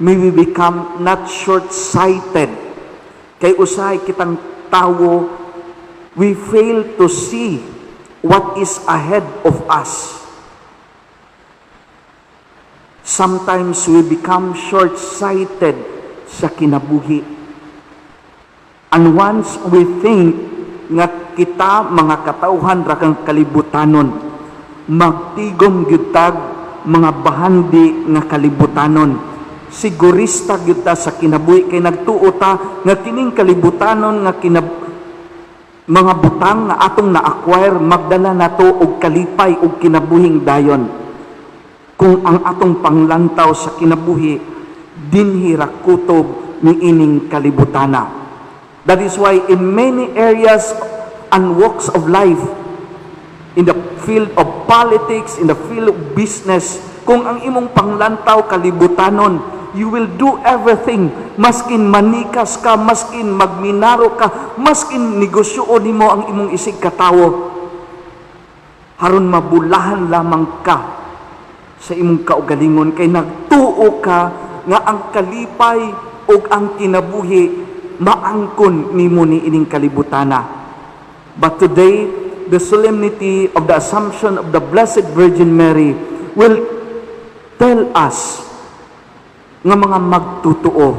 may we become not short-sighted. Kay usahay kitang tawo, we fail to see what is ahead of us. Sometimes we become short-sighted sa kinabuhi. And once we think nga kita mga katawhan ra kang kalibutanon, magtigom gyud tag mga bahandi nga kalibutanon. Sigurista gyud ta sa kinabuhi kay nagtuo ta nga kining kalibutanon nga Mga butang nga atong na-acquire magdala nato og kalipay og kinabuhing dayon kung ang atong panglantaw sa kinabuhi dinhi ra kutob niining kalibutana. That is why in many areas and walks of life, in the field of politics, in the field of business, kung ang imong panglantaw kalibutanon, you will do everything. Maskin manikas ka, maskin magminaro ka, maskin negosyo nimo ang imong isig katawo, aron mabulahan lamang ka sa imong kaugalingon kay nagtuo ka nga ang kalipay ug ang kinabuhi maangkon nimo ni ining kalibutana. But today, the solemnity of the Assumption of the Blessed Virgin Mary will tell us nga mga magtutuo,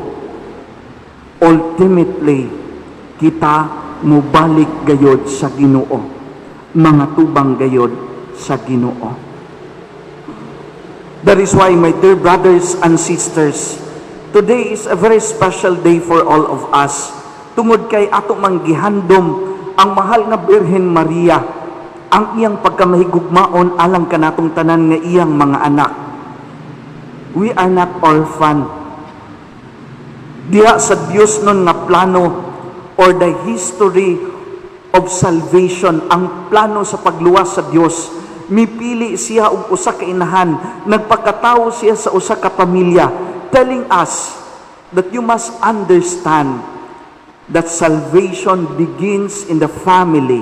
ultimately, kita mubalik gayod sa Ginoo, mga tubang gayod sa Ginoo. That is why, my dear brothers and sisters, today is a very special day for all of us. Tungod kay ato mang gihandom ang mahal nga Birhen Maria, ang iyang pagkamahigugmaon alang kanatong tanan nga iyang mga anak. We are not orphan. Diha sa Dios nun nga plano or the history of salvation, ang plano sa pagluwas sa Dios, mipili siya og usa ka inahan, nagpakatawo siya sa usa ka pamilya, telling us that you must understand that salvation begins in the family.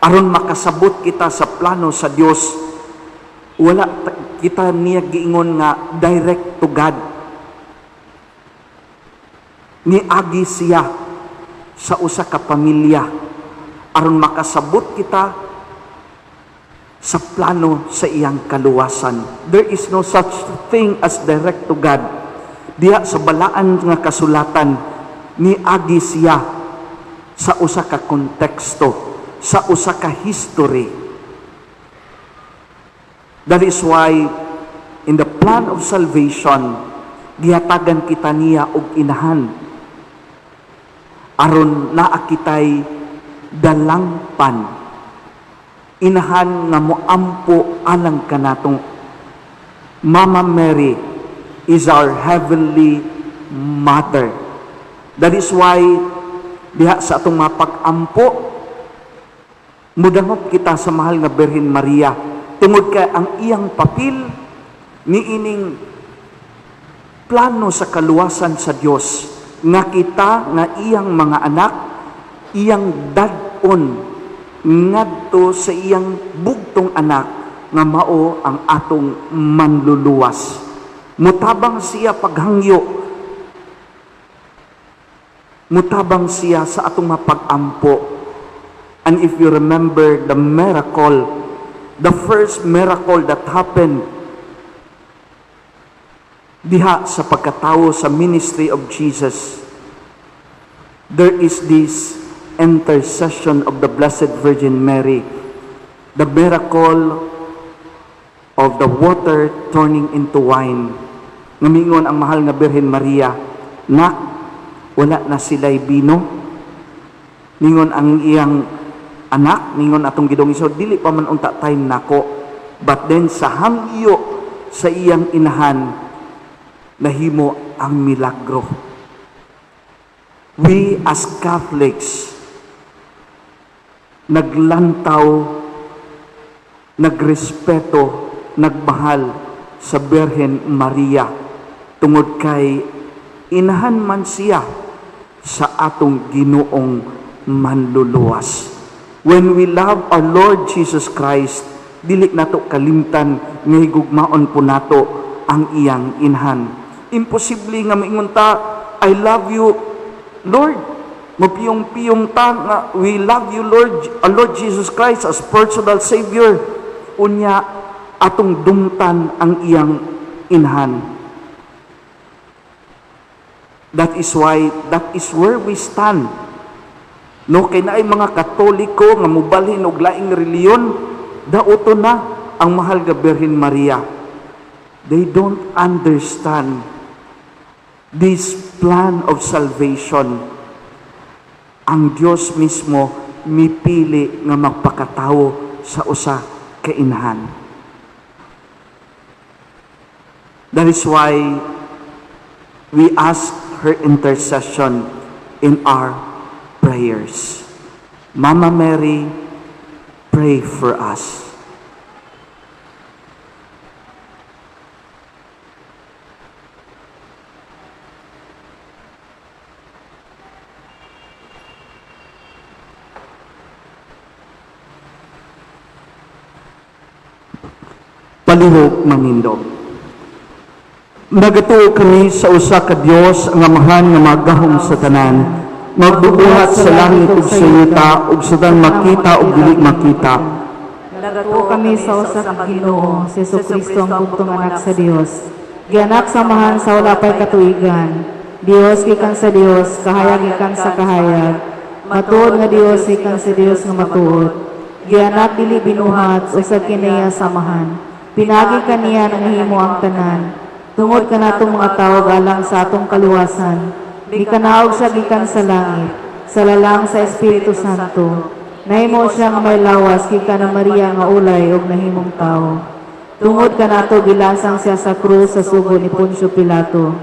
Aron makasabot kita sa plano sa Dios, wala kita niya giingon nga direct to God. Niagi siya sa usa ka pamilya aron makasabot kita sa plano sa iyang kaluwasan. There is no such thing as direct to God. Diha sa balaan nga kasulatan, niagi siya sa usa ka konteksto, sa usa ka history. That is why in the plan of salvation, gihatagan kita niya og inahan aron naa kitay dalangpan, inahan nga moampo alang kanato. Mama Mary is our heavenly mother. That is why diha sa atong mga pag-ampo, mudangop kita sa mahal nga Birhen Maria tungod kay ang iyang papel niining plano sa kaluwasan sa Dios nga kita nga iyang mga anak iyang dad-on ngadto sa iyang bugtong anak nga mao ang atong manluluwas. Mutabang siya paghangyo, mutabang siya sa atong mapag-ampo. And if you remember the miracle, the first miracle that happened diha sa pagkatawo sa ministry of Jesus, there is this intercession of the Blessed Virgin Mary, the miracle of the water turning into wine. Ngamingon ang mahal nga Birhen Maria, "Nak, wala na sila'y bino." Ningon ang iyang anak, ningon atong Ginoong Hesus, "Dili pa man unta time nako." But then sa hangyo sa iyang inahan, nahimo ang milagro. We as Catholics, naglantaw, nagrespeto, nagmahal sa Birhen Maria tungod kay inahan man siya sa atong Ginoong manluluwas. When we love our Lord Jesus Christ, dili nato kalimtan nga higugmaon po nato ang iyang inahan. Imposible nga maingon ta, "I love you, Lord." Mapiyong-piyong ta nga we love you, Lord, our Lord Jesus Christ as personal Savior. Unya, atong dumtan ang iyang inahan. That is why, that is where we stand. No, kay naay mga Katoliko nga mobalhin og laing relihiyon, dauto na ang mahal nga Birhen Maria. They don't understand this plan of salvation. Ang Dios mismo mipili nga magpakatawo sa usa ka inahan. That is why we ask her intercession in our prayers. Mama Mary, pray for us. Palihog manindog. Nagatuo kami sa usa ka Dios ang Amahan nga magahom sa tanan, magbubuhat sa langit ug sa yuta ug sa tanan makita ug dili makita. Nagatuo kami sa usa ka Ginoo, si Jesucristo ang bugtong anak sa Dios. Gianak sa Amahan sa wala pay katuigan. Dios gikan sa Dios, kahayag gikan sa kahayag. Matuod nga Dios gikan sa Dios nga matuod. Gianak dili binuhat usab kiniya sa Amahan. Pinagi kaniya nangahimo ang tanan. Tungod kanatong mga tawo alang sa atong kaluwasan. Gikanaog siya gikan sa langit, sa lalang sa Espiritu Santo. Nahimo siya nga may lawas gikan na Maria nga ulay ug nahimong tawo. Tungod kanato gilansang siya sa krus sa sugo ni Poncio Pilato.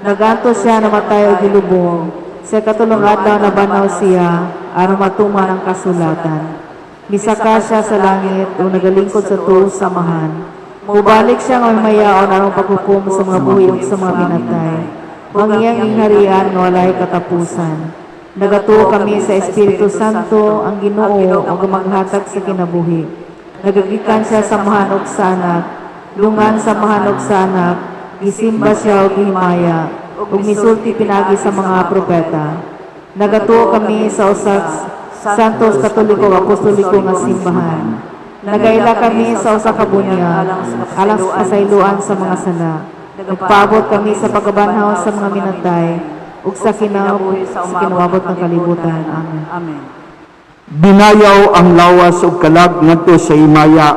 Naganto siya namatay ug gilubong. Sa katulong adlaw nabanhaw siya aron matuman ang kasulatan. Misaka siya sa langit ug nagalingkod sa tuo sa Amahan. Mubalik siya nga mayaon aron paghukom sa mga buhi ug sa mga binatay. Ang iyang gingharian nga walay katapusan. Nagatuo kami sa Espiritu Santo, ang Ginoo ug maghatag sa kinabuhi. Nagagikan siya sa Amahan ug sa Anak, lungan sa Amahan ug sa Anak, gisimba siya og gihimaya, ug misulti pinagi sa mga propeta. Nagatuo kami sa usa Santos Katoliko Apostoliko nga simbahan. Nagaila kami sa usa ka bunyag alang sa kasayloan sa mga sala. Nagpaabot kami sa pagkabanhaw sa mga minatay ug sa kinabuhi sa kinaabot ng kalibutan. Amen. Amen. Binayaw ang lawas ug kalag ngadto sa himaya.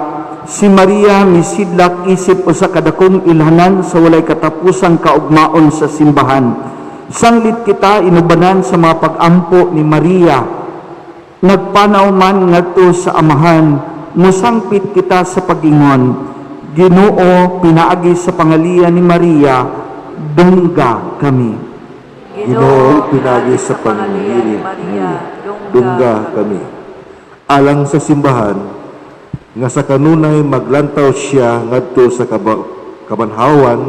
Si Maria misidlak isip usa ka dakong ilhanan sa walay katapusang kaugmaon sa simbahan. Sanglit kita inubanan sa mga pag-ampo ni Maria. Nagpanaw man ngadto sa Amahan, musangpit kita sa pag-ingon. Ginoo, pinaagi sa pangalian ni Maria, dungga kami. Ginoo, pinaagi sa pangalian ni Maria, dungga kami. Alang sa simbahan, nga sa kanunay maglantaw siya ngadto sa kabanhawan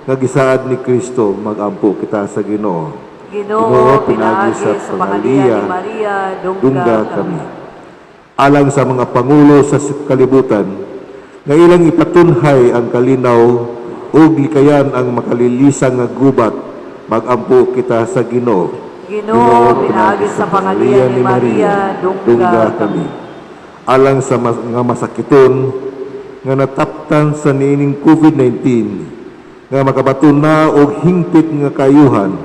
nga gisaad ni Kristo, magampo kita sa Ginoo. Ginoo, pinaagi sa pangalian ni Maria, dungga kami. Alang sa mga pangulo sa kalibutan, nga ilang ipatunhay ang kalinaw ug likayan ang makalilisang nga gubat, magampo kita sa Ginoo. Ginoo, pinaagi sa pangalian ni Maria, dungga kami. Alang sa nga masakiton nga nataptan sa niining COVID-19, nga makabaton na og hingpit nga kayuhan,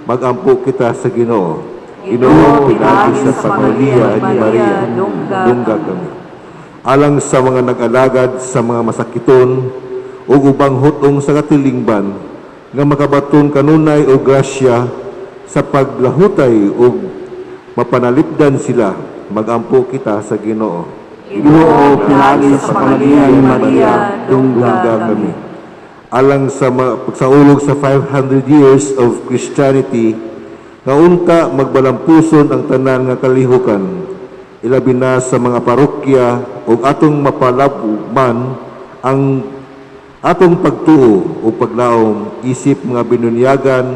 magampo kita sa Ginoo. Ginoo, pinaagi sa pangalian ni Maria, dungga kami. Alang sa mga nag-alagad sa mga masakiton ug ubang hutong sa katilingban, nga makabaton kanunay og grasya sa paglahutay ug mapanalipdan sila, magampo kita sa Ginoo. Ginoo, pinaagi sa pangalian ni Maria, dungga kami. Alang sa pagsaulog sa 500 years of Christianity, nga unta magbalampuson ang tanan nga kalihukan, ilabi na sa mga parokya ug atong mapalabman ang atong pagtuo o paglaom isip mga binunyagan,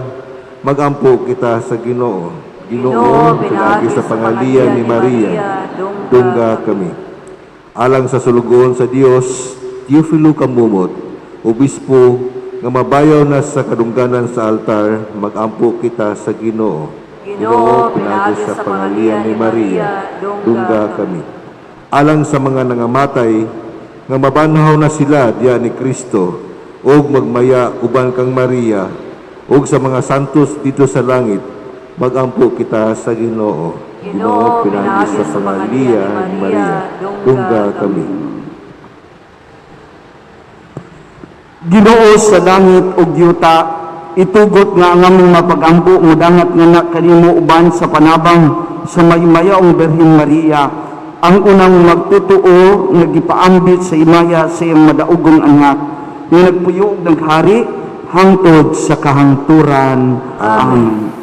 magampo kita sa Ginoo. Ginoo, pinaagi sa pangalian ni Maria, dungga kami. Alang sa sulugoon sa Dios, Teofilo Camomot, obispo nga mabayaw na sa kadungganan sa altar, magampo kita sa Ginoo. Ginoo, pinaagi sa pangalian ni Maria, dungga kami. Alang sa mga nangamatay, nga mabanhaw na sila diya ni Kristo, ug magmaya uban kang Maria, ug sa mga santos dito sa langit, magampo kita sa Ginoo. Ginoo, pinaagi sa pangalian ni Maria, dungga kami. Ginoo sa langit ug yuta, itugot nga ang among mapagampo modangat nga na kanimo uban sa panabang sa maymayaong Birhen Maria, ang unang magtotoo nga gipaambit sa himaya sa iyang madaugong anak, nga nagpuyo ug naghari hangtod sa kahangturan. Amen.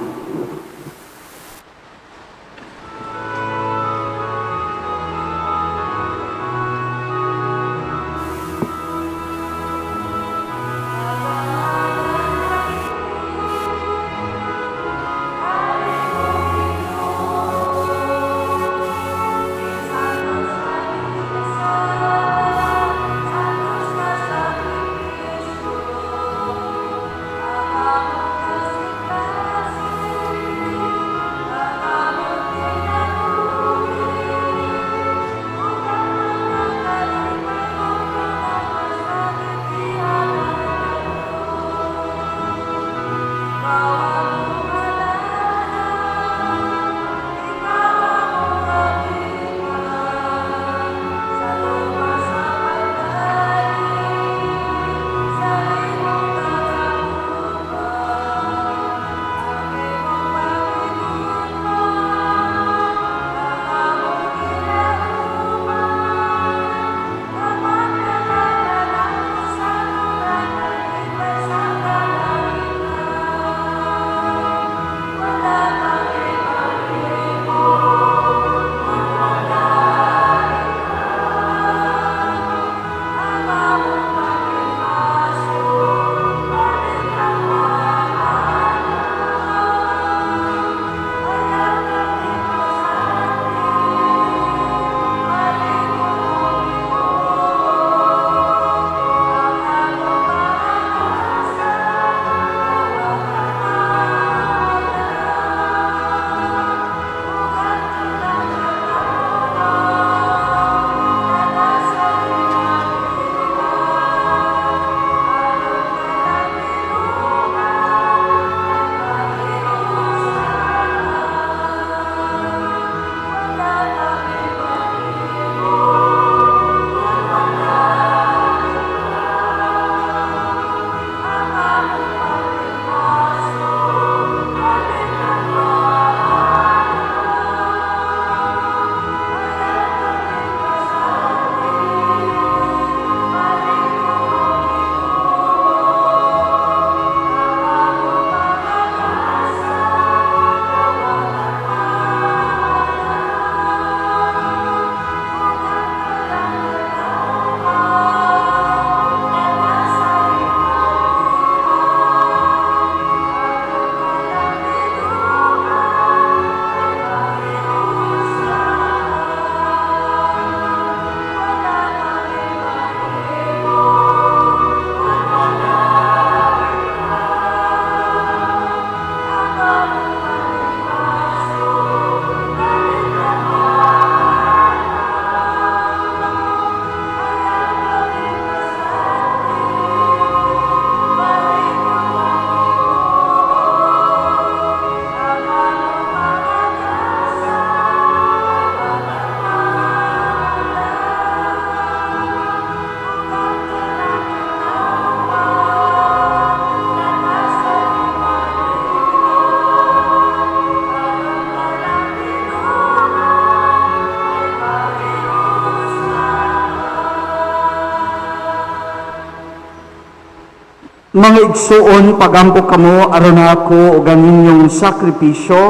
Mga igsuon, pagampo kamo aron ako ug ang inyong sakripisyo,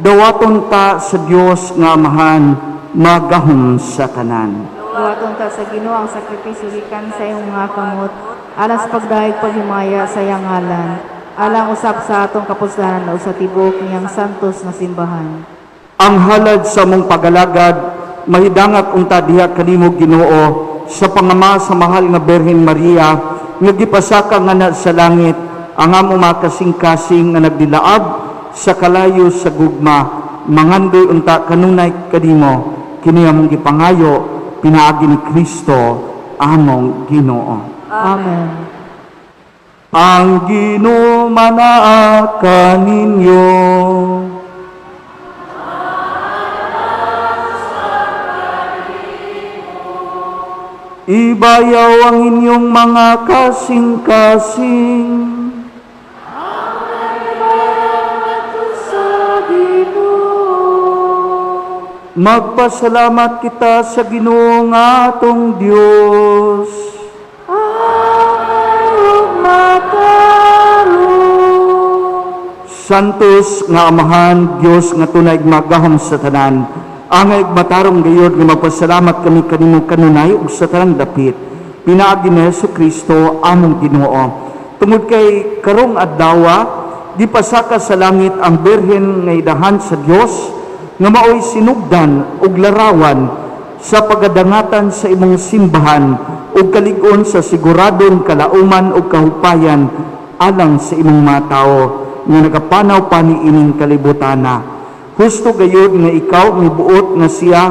dawaton ta sa Dios nga Amahan, magahom sa tanan. Dawaton ta sa Ginoo ang sakripisyo gikan sa imong mga kamot, alang sa pagdayeg paghimaya sa iyang ngalan, alang usab sa atong kapuslanan o sa tibuok niyang santos nga simbahan. Ang halad sa mong pagalagad, mahidangat unta diha kanimo Ginoo sa pangama sa mahal nga Birhen Maria, nga gipasaka nga na sa langit ang among mga kasing-kasing nga nagdilaab sa kalayo sa gugma, mangandoy unta kanunay kanimo, kini among gipangayo pinaagi ni Kristo among Ginoo. Amen. Ang Ginoo manaa kaninyo. Ibayaw ang inyong mga kasing-kasing. Magpasalamat kita sa Ginoo nga atong Dios. Santos nga Amahan, Dios nga tunay magahom sa tanan, angay matarong gayod nga magpasalamat kami kanimo kanunay ug sa tanang dapit, pinaagi ni Hesukristo among Ginoo. Tungod kay karong adlaw, gipasaka sa langit ang birhen nga idahan sa Dios nga maoy sinugdan ug larawan sa pagadangatan sa imong simbahan ug kalig-on sa siguradong kalauman ug kahupayan alang sa imong mga tawo nga nagapanaw pa ni ining kalibutana. Husto gayud nga ikaw mibuot nga siya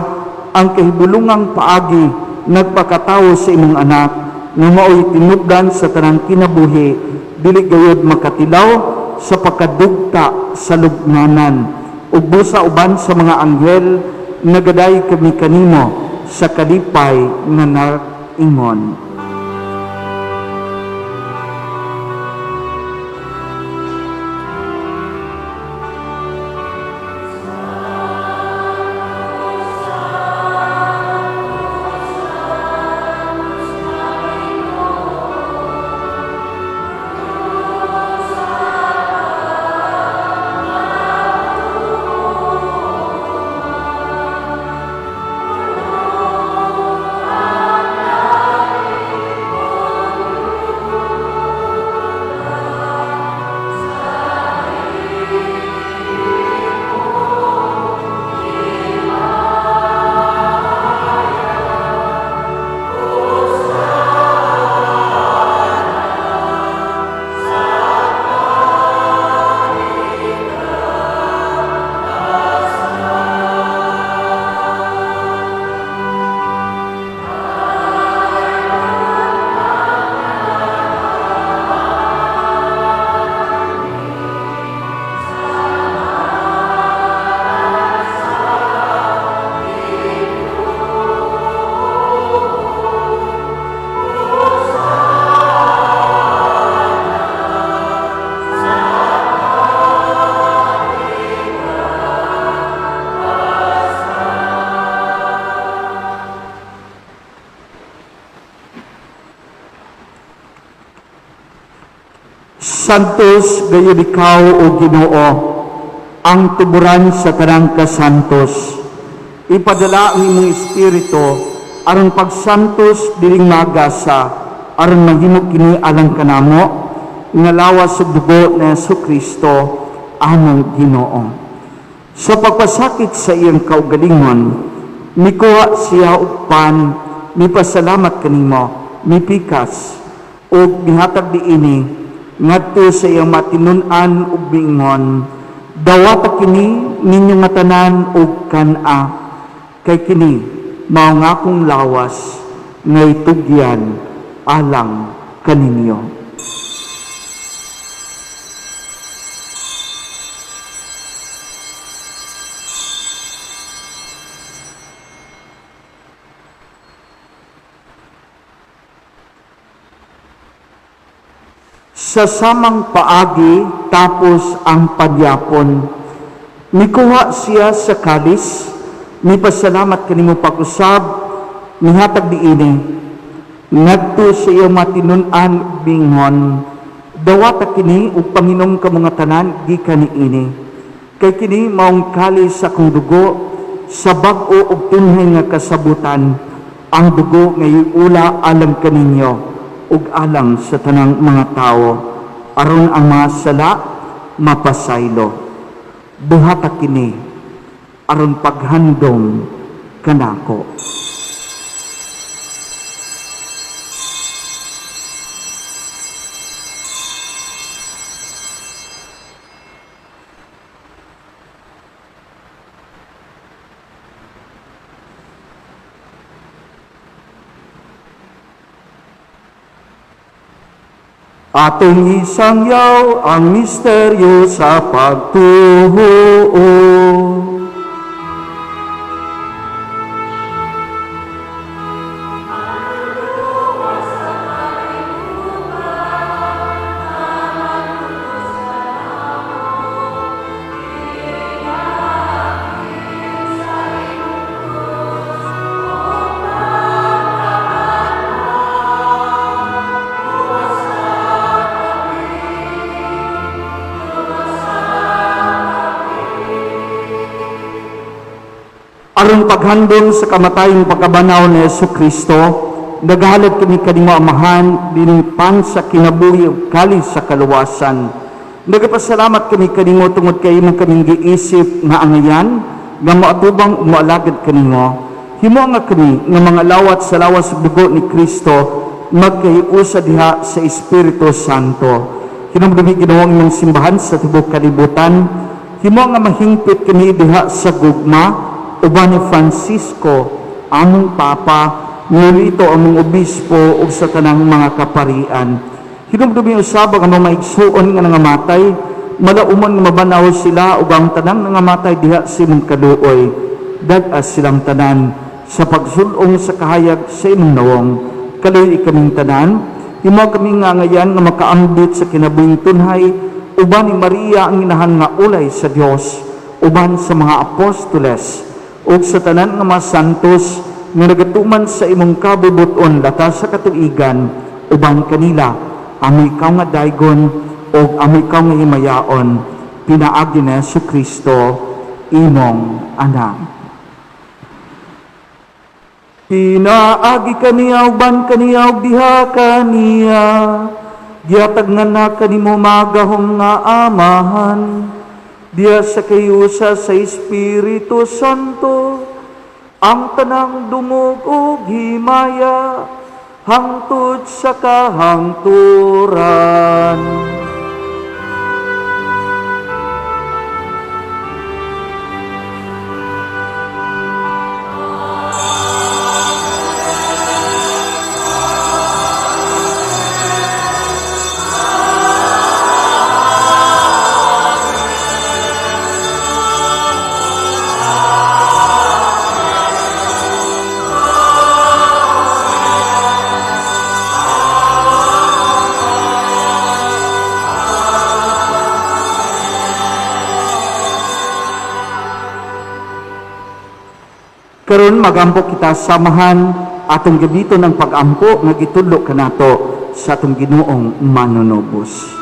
ang kahibulungang paagi nagpakatawo sa imong anak nga maoy tinubdan sa tanang kinabuhi, dili gayud makatilaw sa pagkadugta sa lugnanan. Ug busa uban sa mga anghel nagaday kami kanimo sa kalipay nga naingon. Santos gayud ikaw o Ginoo, ang tuburan sa tanang kasantos. Ipadala ang imong espiritu aron pagsantos diling magasa, aron mahimo kini alang kanamo nga lawas ug dugo ni Hesukristo among Ginoo. Sa pagpasakit sa iyang kaugalingon, mikuha siya og pan, mipasalamat kanimo, mipikas ug mihatag diini ngadto sa iyang matinun-an ug miingon, dawata kini ninyo nga tanan ug kan-a, kay kini mao nga akong lawas nga itugyan alang kaninyo. Sa samang paagi tapos ang pagyapon, mikuha siya sa kalis, mipasalamat kanimo pag-usab, mihatag diini ngadto sa iyang matinun-an bingon, dawata kini ug panginom kamo nga tanan gikan niini, kay kini maong kalis sa akong dugo sa bag-o ug tunhay nga kasabutan, ang dugo nga iula alang kaninyo ug alang sa tanang mga tawo, aron ang mga sala mapasaylo. Buhata kini aron paghandom kanako. Atong isangyaw ang misteryo sa pagtuo. Atong paghandom sa kamatayon pagkabanaw ni Hesus Kristo, naghalad kami kanimo Amahan dining pan sa kinabuhi ug kalis sa kaluwasan. Nagapasalamat kami kanimo tungod kay imong kaming giisip nga angayan nga moatubang ug moalagad kanimo. Himo nga kami nga mga lawat sa lawas ug dugo ni Kristo magkahiusa diha sa Espiritu Santo. Hinumdumi Ginoo ang imong simbahan sa tibuok kalibutan. Himo nga mahingpit kami diha sa gugma uban ni Francisco among Papa, nurito among obispo ug sa tanang mga kaparian. Hinumdumi usab ang among maigsuon nga nangamatay, malaumon nga mabanaw sila ug ang tanang nangamatay diha sa imong kaluoy. Dag-as silang tanan sa pagsulong sa kahayag sa imong nawong. Kaluoy kaming tanan, himo kami nga ngayan nga makaambit sa kinabuhing tunhay uban ni Maria ang inahan nga ulay sa Dios, uban sa mga apostoles ug sa tanan nga mga santos nga nagatuman sa imong kabubuton latas sa katuigan, uban kanila amo ikaw nga daygon ug amo ikaw nga himayaon, pinaagi ni Hesus Kristo imong anak. Pinaagi kaniya uban kaniya ug diha kaniya, gihatag nga na kanimo magahom nga Amahan, diha sa kayusa sa Espiritu Santo, ang tanang dungog ug himaya hangtod sa kahangturan. Karon magampo kita samahan atong gamiton ang pag-ampo nga gitudlo kanato sa atong Ginoong manunubos.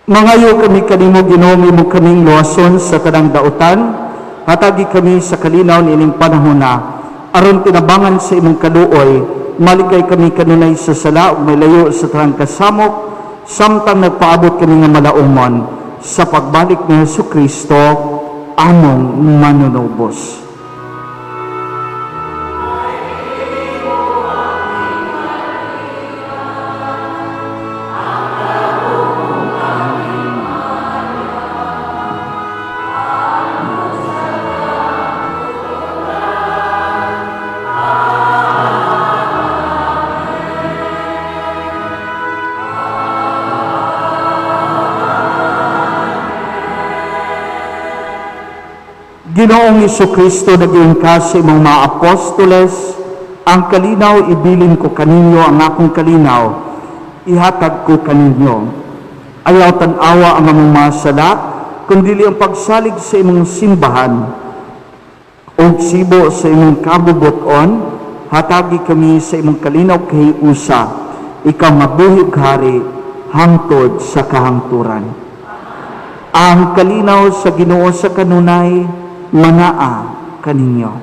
Mangayo kami kanimo Ginoo, imo kaming luwason sa tanang dautan, hatagi kami sa kalinaw niining panahona, aron tinabangan sa imong kaluoy, malikay kami kanunay sa sala ug milayo sa tanang kasamok, samtang nagpaabot kami nga malaumon sa pagbalik ni Hesus Kristo among manunubos. Ginoong Kristo, nag-iing ka sa imong mga apostoles, ang kalinaw ibilin ko kaninyo, ang akong kalinaw ihatag ko kaninyo. Ayaw tan-awa ang among mga sala, kundi ang pagsalig sa imong simbahan ug sibo sa imong kabubuton, hatagi kami sa imong kalinaw kay usa, ikaw nga buhi ug hari hangtod sa kahangturan. Ang kalinaw sa Ginoo sa kanunay manaa kaninyo.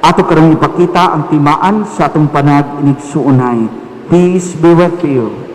Ato karong ipakita ang timaan sa atong panag-inigsuonay. Peace be with you.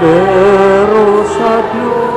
Pero sa Diyos,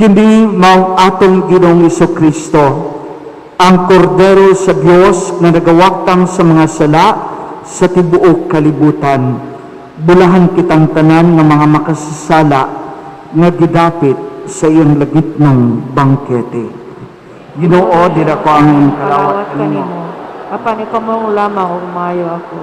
kini mao atong Ginoong Kristo, ang kordero sa Dios nga nagawagtang sa mga sala sa tibuok kalibutan. Bulahan kitang tanan nga mga makasasala nga gidapit sa iyang lagitnong bangkete. Ginoo, dira ko ang imong kalawat Kalawat kanimo. kanimo. Apan ikaw mong lamang ug maayo ako.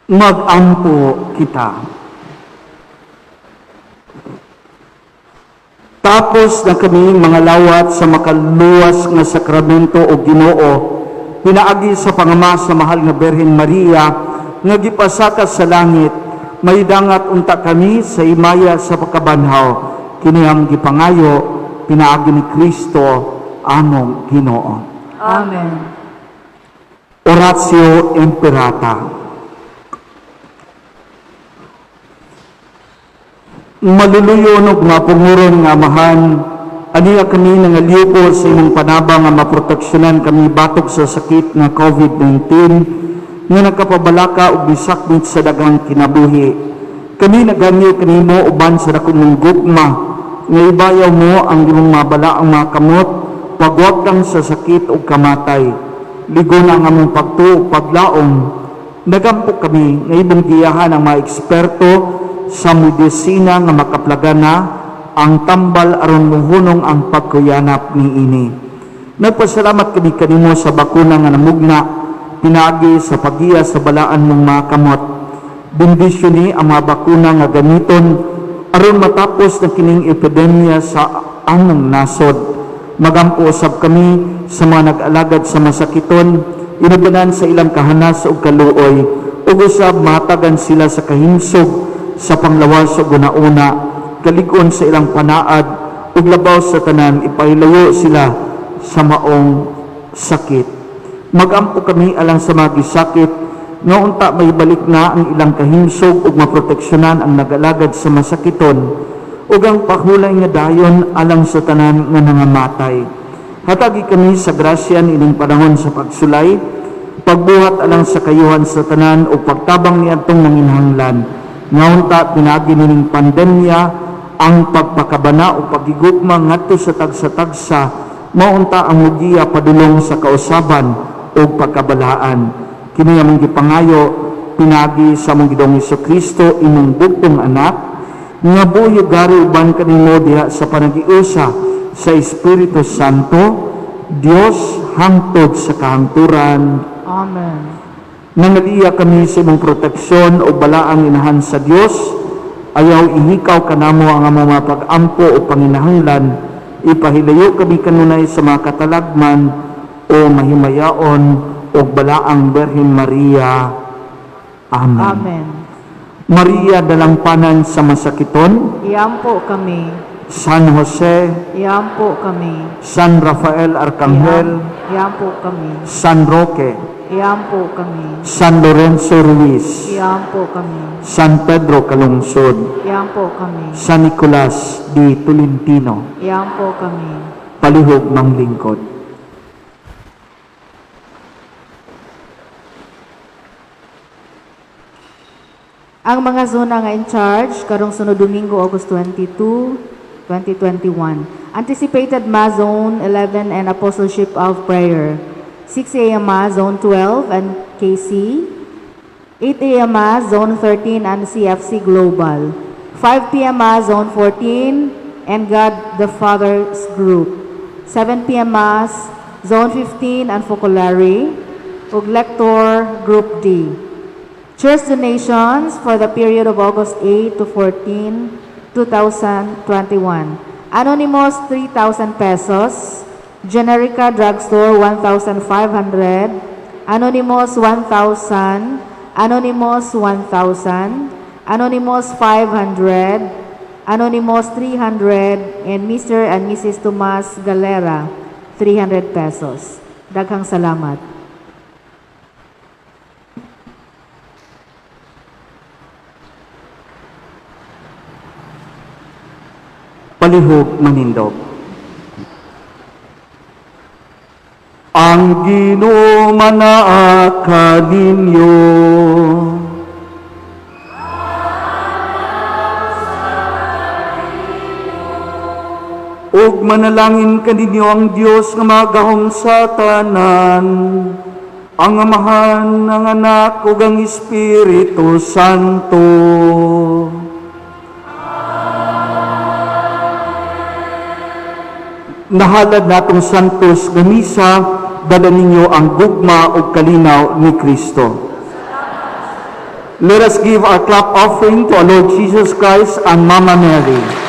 Magampo kita. Tapos na kami mga lawat sa makaluwas nga sakramento o Ginoo, pinaagi sa pangama sa mahal nga Birhen Maria nga gipasaka sa langit, maidangat unta kami sa himaya sa pagkabanhaw, kini ang gipangayo pinaagi ni Kristo among Ginoo. Amen. Oratio Imperata. Maluluyon og mapunguron nga Amahan, aniya kami nangaliuko sa imong panabang nga maproteksyonan kami batok sa sakit nga COVID-19 nga nakapabalaka og misakmit sa daghang kinabuhi. Kami nagangyo kanimo uban sa dakong mong gugma nga ibayaw mo ang imong mabalaang mga kamot pagwagtang sa sakit ug kamatay. Ligon ang among pagtuo ug paglaom. Nagampo kami nga imong giyahan ang mga eksperto sa medisina nga makaplagana ang tambal aron mohunong ang pagkuyanap niini. Nagpasalamat kami kanimo sa bakuna nga namugna pinaagi sa paggiya sa balaan mong mga kamot. Bendisyon ni ang mga bakuna nga gamiton aron matapos na kining epidemya sa among nasod. Magampo usab kami sa mga nag-alagad sa masakiton, inubanan sa ilang kahanas ug kaluoy, ug usab mahatagan sila sa kahimsog sa panglawas ug una-una, kalig-on sa ilang panaad, ug labaw sa tanan ipahilayo sila sa maong sakit. Magampo kami alang sa mga gisakit nga unta maibalik na ang ilang kahimsog ug maproteksyonan ang nag-alagad sa masakiton, ug ang pahulay nga dayon alang sa tanan nga nangamatay. Hatagi kami sa grasya niining panahon sa pagsulay, pagbuhat alang sa kayuhan sa tanan ug pagtabang niadtong manginhanglan. Nga unta pinaagi nining pandemya ang pagpakabana o pagigugma ngadto sa tagsa-tagsa, maunta ang mugiya padulong sa kausaban o pagkabalaan. Kini among gipangayo pinaagi sa among Ginoong Hesukristo, imong bugtong anak, nga buhi gari uban kanimo diha sa panagiusa sa Espiritu Santo, Dios hangtod sa kahangturan. Amen. Nangaliya kami sa imong proteksyon o balaang inahan sa Dios, ayaw ihikaw kanamo ang among mga pag-ampo o panginahanglan, ipahilayo kami kanunay sa mga katalagman o mahimayaon o balaang Birhen Maria. Amen. Amen. Maria, dalampanan sa masakiton, Iampo kami. San Jose, Iampo kami. San Rafael Arcangel, Iampo kami. San Roque, Iampo kami. San Lorenzo Ruiz, Iampo kami. San Pedro Calungsod, Iampo kami. San Nicolas de Tolentino, Iampo kami. Palihog manglingkod. Ang mga zona nga in charge karong sunod Domingo, August 22, 2021. Anticipated Mass Zone 11 and Apostleship of Prayer. 6 a.m. Mass Zone 12 and KC. 8 a.m. Mass Zone 13 and CFC Global. 5 p.m. Mass Zone 14 and God the Father's Group. 7 p.m. Mass Zone 15 and Focolare ug Lector Group D. Church donations for the period of August 8 to 14, 2021. Anonymous, 3,000 pesos. Generica Drugstore, 1,500. Anonymous, 1,000. Anonymous, 1,000. Anonymous, 500. Anonymous, 300. And Mr. and Mrs. Tomas Galera, 300 pesos. Daghang salamat. Palihog manindog. Ang Ginoo manaa kaninyo. Ug manalangin kaninyo ang Dios nga magahom sa tanan, ang Amahan, ang Anak ug ang Espiritu Santo. Nahalad natong santos nga misa, dala ninyo ang gugma ug kalinaw ni Kristo. Let us give our clap offering to our Lord Jesus Christ and Mama Mary.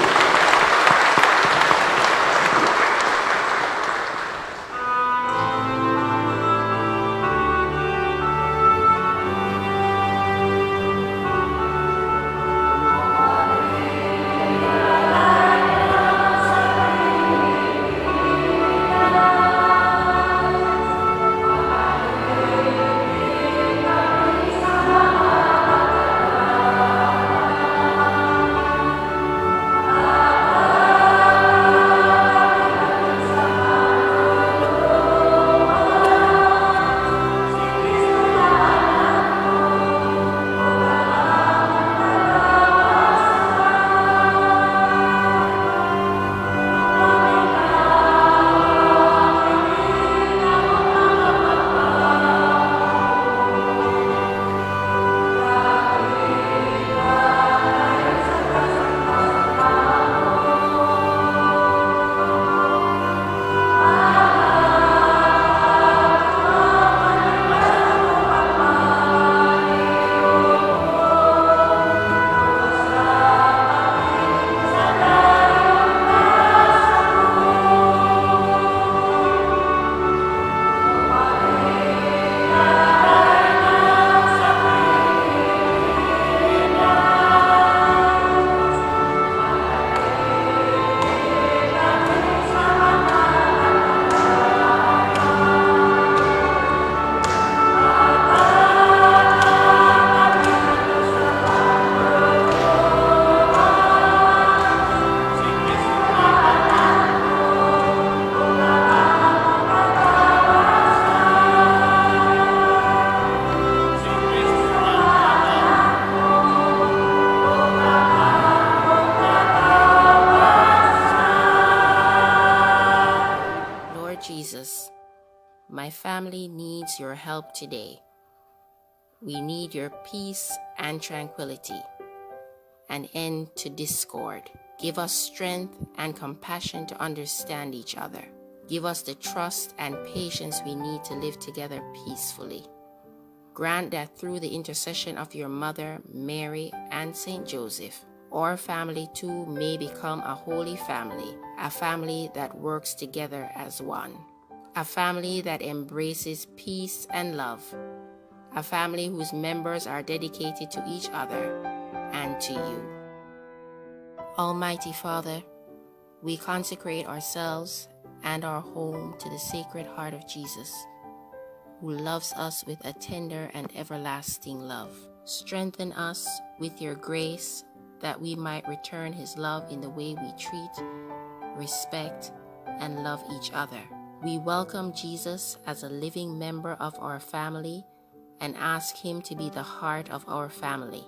Lord Jesus, my family needs your help today. We need your peace and tranquility, an end to discord. Give us strength and compassion to understand each other. Give us the trust and patience we need to live together peacefully. Grant that through the intercession of your mother, Mary, and Saint Joseph, our family too may become a holy family, a family that works together as one, a family that embraces peace and love, a family whose members are dedicated to each other and to you. Almighty Father, we consecrate ourselves and our home to the Sacred Heart of Jesus, who loves us with a tender and everlasting love. Strengthen us with your grace that we might return his love in the way we treat, respect, and love each other. We welcome Jesus as a living member of our family and ask him to be the heart of our family.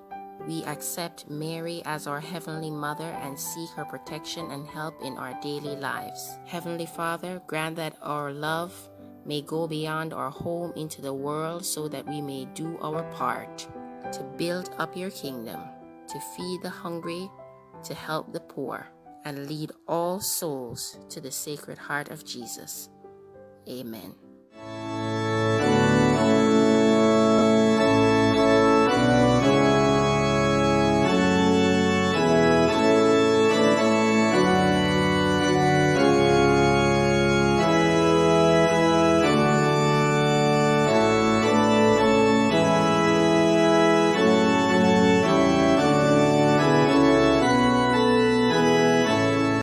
We accept Mary as our Heavenly Mother and seek her protection and help in our daily lives. Heavenly Father, grant that our love may go beyond our home into the world so that we may do our part to build up your kingdom, to feed the hungry, to help the poor, and lead all souls to the Sacred Heart of Jesus. Amen.